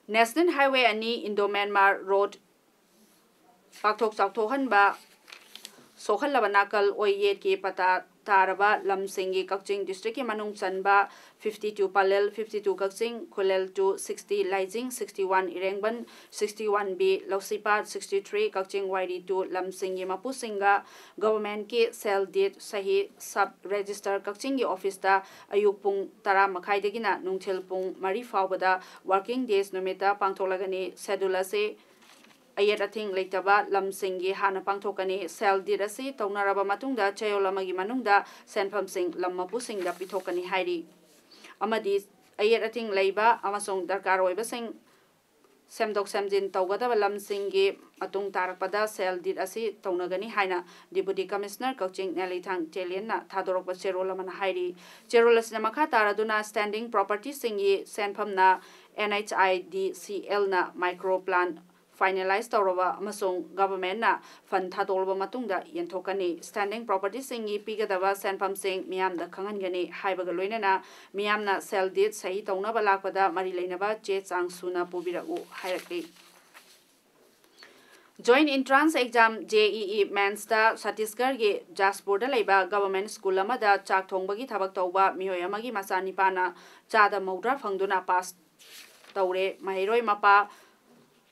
National Highway ꯑꯅꯤ Indo Myanmar Road ꯄꯥꯛꯊꯣꯛ ꯆꯥꯎꯊꯣꯛꯍꯟꯕ ꯁꯣꯛꯍꯜꯂꯕ ꯅꯥꯀꯜ ꯑꯣꯏ ꯌꯦꯠꯀꯤ ꯄꯇꯥ ꯇꯥꯔꯕ ꯂꯝꯁꯤꯡꯒꯤ ꯀꯛꯆꯤꯡ districtꯀꯤ ꯃꯅꯨꯡ ꯆꯟꯕ fifty two Pallel, fifty two ꯀꯛꯆꯤꯡ, ꯈꯨꯂꯦꯜ two, sixty ꯂꯥꯏꯖꯤꯡ, sixty one ꯏꯔꯦꯡꯕꯟ, sixty one B ꯂꯧꯁꯤꯄꯥꯠ, sixty three ꯀꯛꯆꯤꯡ ꯋꯥꯏꯔꯤ two ꯂꯝꯁꯤꯡꯒꯤ ꯃꯄꯨꯁꯤꯡꯒ governmentꯀꯤ sale deed ꯁꯍꯤ sub register ꯀꯛꯆꯤꯡꯒꯤ officeꯇ ꯑꯌꯨꯛ ꯄꯨꯡ ꯇꯔꯥ ꯃꯈꯥꯏꯗꯒꯤꯅ ꯅꯨꯡꯊꯤꯜ ꯄꯨꯡ ꯃꯔꯤ ꯐꯥꯎꯕꯗ working days ꯅꯨꯃꯤꯠꯇ ꯄꯥꯡꯊꯣꯛꯂꯒꯅꯤ꯫ Schedule ꯑꯁꯤ ꯑꯌꯦꯠ ꯑꯊꯤꯡ ꯂꯩꯇꯕ ꯂꯝꯁꯤꯡꯒꯤ ꯍꯥꯟꯅ ꯄꯥꯡꯊꯣꯛꯀꯅꯤ꯫ Sale deed ꯑꯁꯤ ꯇꯧꯅꯔꯕ ꯃꯇꯨꯡꯗ ꯆꯌꯣꯜ ꯑꯃꯒꯤ ꯃꯅꯨꯡꯗ ꯁꯦꯟꯐꯝꯁꯤꯡ ꯂꯝ ꯃꯄꯨꯁꯤꯡꯗ ꯄꯤꯊꯣꯛꯀꯅꯤ ꯍꯥꯏꯔꯤ꯫ ꯑꯃꯗꯤ ꯑꯌꯦꯠ ꯑꯊꯤꯡ ꯂꯩꯕ ꯑꯃꯁꯨꯡ ꯗꯔꯀꯥꯔ ꯑꯣꯏꯕꯁꯤꯡ ꯁꯦꯝꯗꯣꯛ ꯁꯦꯝꯖꯤꯟ ꯇꯧꯒꯗꯕ ꯂꯝꯁꯤꯡꯒꯤ ꯃꯇꯨꯡ ꯇꯥꯔꯛꯄꯗ sale deed ꯑꯁꯤ ꯇꯧꯅꯒꯅꯤ ꯍꯥꯏꯅ Deputy Commissioner ꯀꯛꯆꯤꯡ ꯅꯦꯂꯤꯊꯥꯡ ꯇꯦꯂꯦꯟꯅ ꯊꯥꯗꯣꯔꯛꯄ ꯆꯦꯔꯣꯜ ꯑꯃꯅ ꯍꯥꯏꯔꯤ꯫ ꯆꯦꯔꯣꯜ ꯑꯁꯤꯅ ꯃꯈꯥ ꯇꯥꯔꯗꯨꯅ standing propertyꯁꯤꯡꯒꯤ ꯁꯦꯟꯐꯝꯅ NHIDCLꯅ micro plan finalize ꯇꯧꯔꯕ ꯑꯃꯁꯨꯡ governmentꯅ fund ꯊꯥꯗꯣꯛꯂꯕ ꯃꯇꯨꯡꯗ ꯌꯦꯟꯊꯣꯛꯀꯅꯤ꯫ Standing propertyꯁꯤꯡꯒꯤ ꯄꯤꯒꯗꯕ ꯁꯦꯟꯐꯝꯁꯤꯡ ꯃꯤꯌꯥꯝꯗ ꯈꯪꯍꯟꯒꯅꯤ ꯍꯥꯏꯕꯒ ꯂꯣꯏꯅꯅ ꯃꯤꯌꯥꯝꯅ sale deed ꯁꯍꯤ ꯇꯧꯅꯕ ꯂꯥꯛꯄꯗ ꯃꯔꯤ ꯂꯩꯅꯕ ꯆꯦ ꯆꯥꯡ ꯁꯨꯅ ꯄꯨꯕꯤꯔꯛꯎ ꯍꯥꯏꯔꯛꯂꯤ꯫ Joint Entrance Exam, JEE Mainsꯇ ꯆꯇꯤꯁꯒꯔꯒꯤ ꯖꯥꯖꯄꯨꯔꯗ ꯂꯩꯕ government school ꯑꯃꯗ ꯆꯥꯛ ꯊꯣꯡꯕꯒꯤ ꯊꯕꯛ ꯇꯧꯕ ꯃꯤꯑꯣꯏ ꯑꯃꯒꯤ ꯃꯆꯥꯅꯤꯄꯥꯅ ꯆꯥꯗ ꯃꯧꯗ꯭ꯔꯥ ꯐꯪꯗꯨꯅ pass ꯇꯧꯔꯦ꯫ ꯃꯍꯩꯔꯣꯏ ꯃꯄꯥ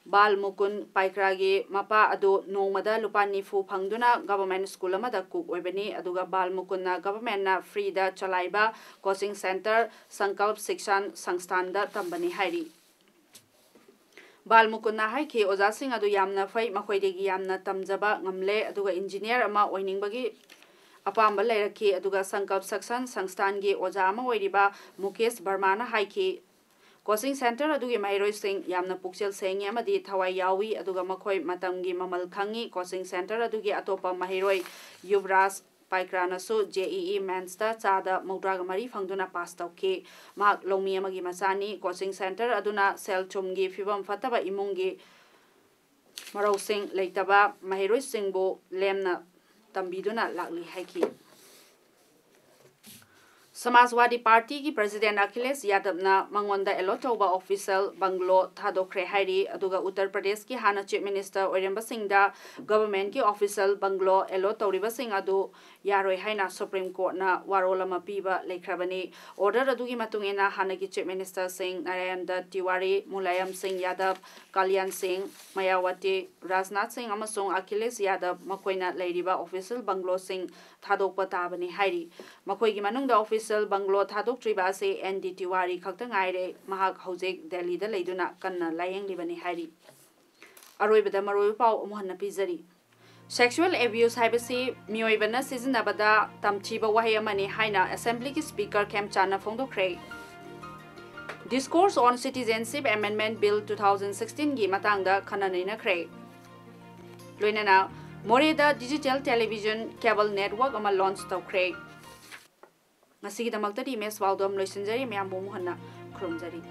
ꯕꯥꯜ ꯃꯨꯀꯨꯟ ꯄꯥꯏꯀ꯭ꯔꯥꯒꯤ ꯃꯄꯥ ꯑꯗꯨ ꯅꯣꯡꯃꯗ ꯂꯨꯄꯥ ꯅꯤꯐꯨ ꯐꯪꯗꯨꯅ government school ꯑꯃꯗ cook ꯑꯣꯏꯕꯅꯤ, ꯑꯗꯨꯒ ꯕꯥꯜ ꯃꯨꯀꯨꯟꯅ governmentꯅ freeꯗ ꯆꯂꯥꯏꯕ coaching centre ꯁꯪꯀꯜꯞ ꯁꯤꯛꯁꯟ ꯁꯪꯁꯊꯥꯟꯗ ꯇꯝꯕꯅꯤ ꯍꯥꯏꯔꯤ꯫ ꯕꯥꯜ ꯃꯨꯀꯨꯟꯅ ꯍꯥꯏꯈꯤ, ꯑꯣꯖꯥꯁꯤꯡ ꯑꯗꯨ ꯌꯥꯝꯅ ꯐꯩ, ꯃꯈꯣꯏꯗꯒꯤ ꯌꯥꯝꯅ ꯇꯝꯖꯕ ꯉꯝꯂꯦ, ꯑꯗꯨꯒ engineer ꯑꯃ ꯑꯣꯏꯅꯤꯡꯕꯒꯤ ꯑꯄꯥꯝꯕ ꯂꯩꯔꯛꯈꯤ, ꯑꯗꯨꯒ ꯁꯪꯀꯜꯞ ꯁꯤꯛꯁꯟ ꯁꯪꯁꯊꯥꯟꯒꯤ ꯑꯣꯖꯥ ꯑꯃ ꯑꯣꯏꯔꯤꯕ ꯃꯨꯀꯦꯁ ꯕꯔꯃꯥꯅ ꯍꯥꯏꯈꯤ, coaching centre ꯑꯗꯨꯒꯤ ꯃꯍꯩꯔꯣꯏꯁꯤꯡ ꯌꯥꯝꯅ ꯄꯨꯛꯆꯦꯜ ꯁꯦꯡꯉꯤ ꯑꯃꯗꯤ ꯊꯋꯥꯏ ꯌꯥꯎꯏ, ꯑꯗꯨꯒ ꯃꯈꯣꯏ ꯃꯇꯝꯒꯤ ꯃꯃꯜ ꯈꯪꯉꯤ꯫ Coaching centre ꯑꯗꯨꯒꯤ ꯑꯇꯣꯞꯄ ꯃꯍꯩꯔꯣꯏ ꯌꯨꯕꯔꯥꯖ ꯄꯥꯏꯀ꯭ꯔꯥꯅꯁꯨ JEE Mainsꯇ ꯆꯥꯗ ꯃꯧꯗ꯭ꯔꯥꯒ ꯃꯔꯤ ꯐꯪꯗꯨꯅ pass ꯇꯧꯈꯤ꯫ ꯃꯍꯥꯛ ꯂꯧꯃꯤ ꯑꯃꯒꯤ ꯃꯆꯥꯅꯤ꯫ Coaching centre ꯑꯗꯨꯅ ꯁꯦꯜ ꯊꯨꯝꯒꯤ ꯐꯤꯕꯝ ꯐꯠꯇꯕ ꯏꯃꯨꯡꯒꯤ ꯃꯔꯧꯁꯤꯡ ꯂꯩꯇꯕ ꯃꯍꯩꯔꯣꯏꯁꯤꯡꯕꯨ ꯂꯦꯝꯅ ꯇꯝꯕꯤꯗꯨꯅ ꯂꯥꯛꯂꯤ ꯍꯥꯏꯈꯤ꯫ ꯁꯃꯥꯖꯋꯥꯗꯤ ꯄꯥꯔꯇꯤꯒꯤ president ꯑꯈꯤꯂꯦꯁ ꯌꯥꯗꯕꯅ ꯃꯉꯣꯟꯗ allot ꯇꯧꯕ official bungalow ꯊꯥꯗꯣꯛꯈ꯭ꯔꯦ ꯍꯥꯏꯔꯤ, ꯑꯗꯨꯒ ꯎꯠꯇꯔ ꯄ꯭ꯔꯗꯦꯁꯀꯤ ꯍꯥꯟꯅ chief minister ꯑꯣꯏꯔꯝꯕꯁꯤꯡꯗ governmentꯀꯤ official bungalow allot ꯇꯧꯔꯤꯕꯁꯤꯡ ꯑꯗꯨ ꯌꯥꯔꯣꯏ ꯍꯥꯏꯅ Supreme Courtꯅ ꯋꯥꯔꯣꯜ ꯑꯃ ꯄꯤꯕ ꯂꯩꯈ꯭ꯔꯕꯅꯤ꯫ Order ꯑꯗꯨꯒꯤ ꯃꯇꯨꯡ ꯏꯟꯅ ꯍꯥꯟꯅꯒꯤ chief ministerꯁꯤꯡ ꯅꯔꯦꯟꯗ꯭ꯔ ꯇꯤꯋꯥꯔꯤ, ꯃꯨꯂꯥꯌꯝ ꯁꯤꯡ ꯌꯥꯗꯕ, ꯀꯂꯌꯥꯟ ꯁꯤꯡ, ꯃꯌꯥꯋꯇꯤ, ꯔꯥꯖꯅꯥꯊ ꯁꯤꯡ ꯑꯃꯁꯨꯡ ꯑꯈꯤꯂꯦꯁ ꯌꯥꯗꯕ ꯃꯈꯣꯏꯅ ꯂꯩꯔꯤꯕ official bungalowꯁꯤꯡ ꯊꯥꯗꯣꯛꯄ ꯇꯥꯕꯅꯤ ꯍꯥꯏꯔꯤ꯫ ꯃꯈꯣꯏꯒꯤ ꯃꯅꯨꯡꯗ official bungalow ꯊꯥꯗꯣꯛꯇ꯭ꯔꯤꯕ ꯑꯁꯤ ꯑꯦꯟ ꯗꯤ ꯇꯤꯋꯥꯔꯤ ꯈꯛꯇ ꯉꯥꯏꯔꯦ꯫ ꯃꯍꯥꯛ ꯍꯧꯖꯤꯛ ꯗꯦꯜꯂꯤꯗ ꯂꯩꯗꯨꯅ ꯀꯟꯅ ꯂꯥꯌꯦꯡꯂꯤꯕꯅꯤ ꯍꯥꯏꯔꯤ꯫ ꯑꯔꯣꯏꯕꯗ ꯃꯔꯨꯑꯣꯏꯕ ꯄꯥꯎ ꯑꯃꯨꯛ ꯍꯟꯅ ꯄꯤꯖꯔꯤ꯫ Sexual abuse ꯍꯥꯏꯕꯁꯤ ꯃꯤꯑꯣꯏꯕꯅ ꯁꯤꯖꯤꯟꯅꯕꯗ ꯇꯝꯊꯤꯕ ꯋꯥꯍꯩ ꯑꯃꯅꯤ ꯍꯥꯏꯅ Assemblyꯒꯤ Speaker ꯈꯦꯝꯆꯥꯟꯅ ꯐꯣꯡꯗꯣꯛꯈ꯭ꯔꯦ꯫ Discourse on Citizenship Amendment Bill two thousand sixteen ꯒꯤ ꯃꯇꯥꯡꯗ ꯈꯟꯅ ꯅꯩꯅꯈ꯭ꯔꯦ꯫ ꯂꯣꯏꯅꯅ ꯃꯣꯔꯦꯗ digital television cable network ꯑꯃ launch ꯇꯧꯈ꯭ꯔꯦ꯫ ꯉꯁꯤꯒꯤꯗꯃꯛꯇꯗꯤ ꯏꯃꯦꯖ ꯄꯥꯎꯗꯝ ꯂꯣꯏꯁꯤꯟꯖꯔꯤ꯫ ꯃꯌꯥꯝꯕꯨ ꯑꯃꯨꯛ ꯍꯟꯅ ꯈꯨꯔꯨꯝꯖꯔꯤ꯫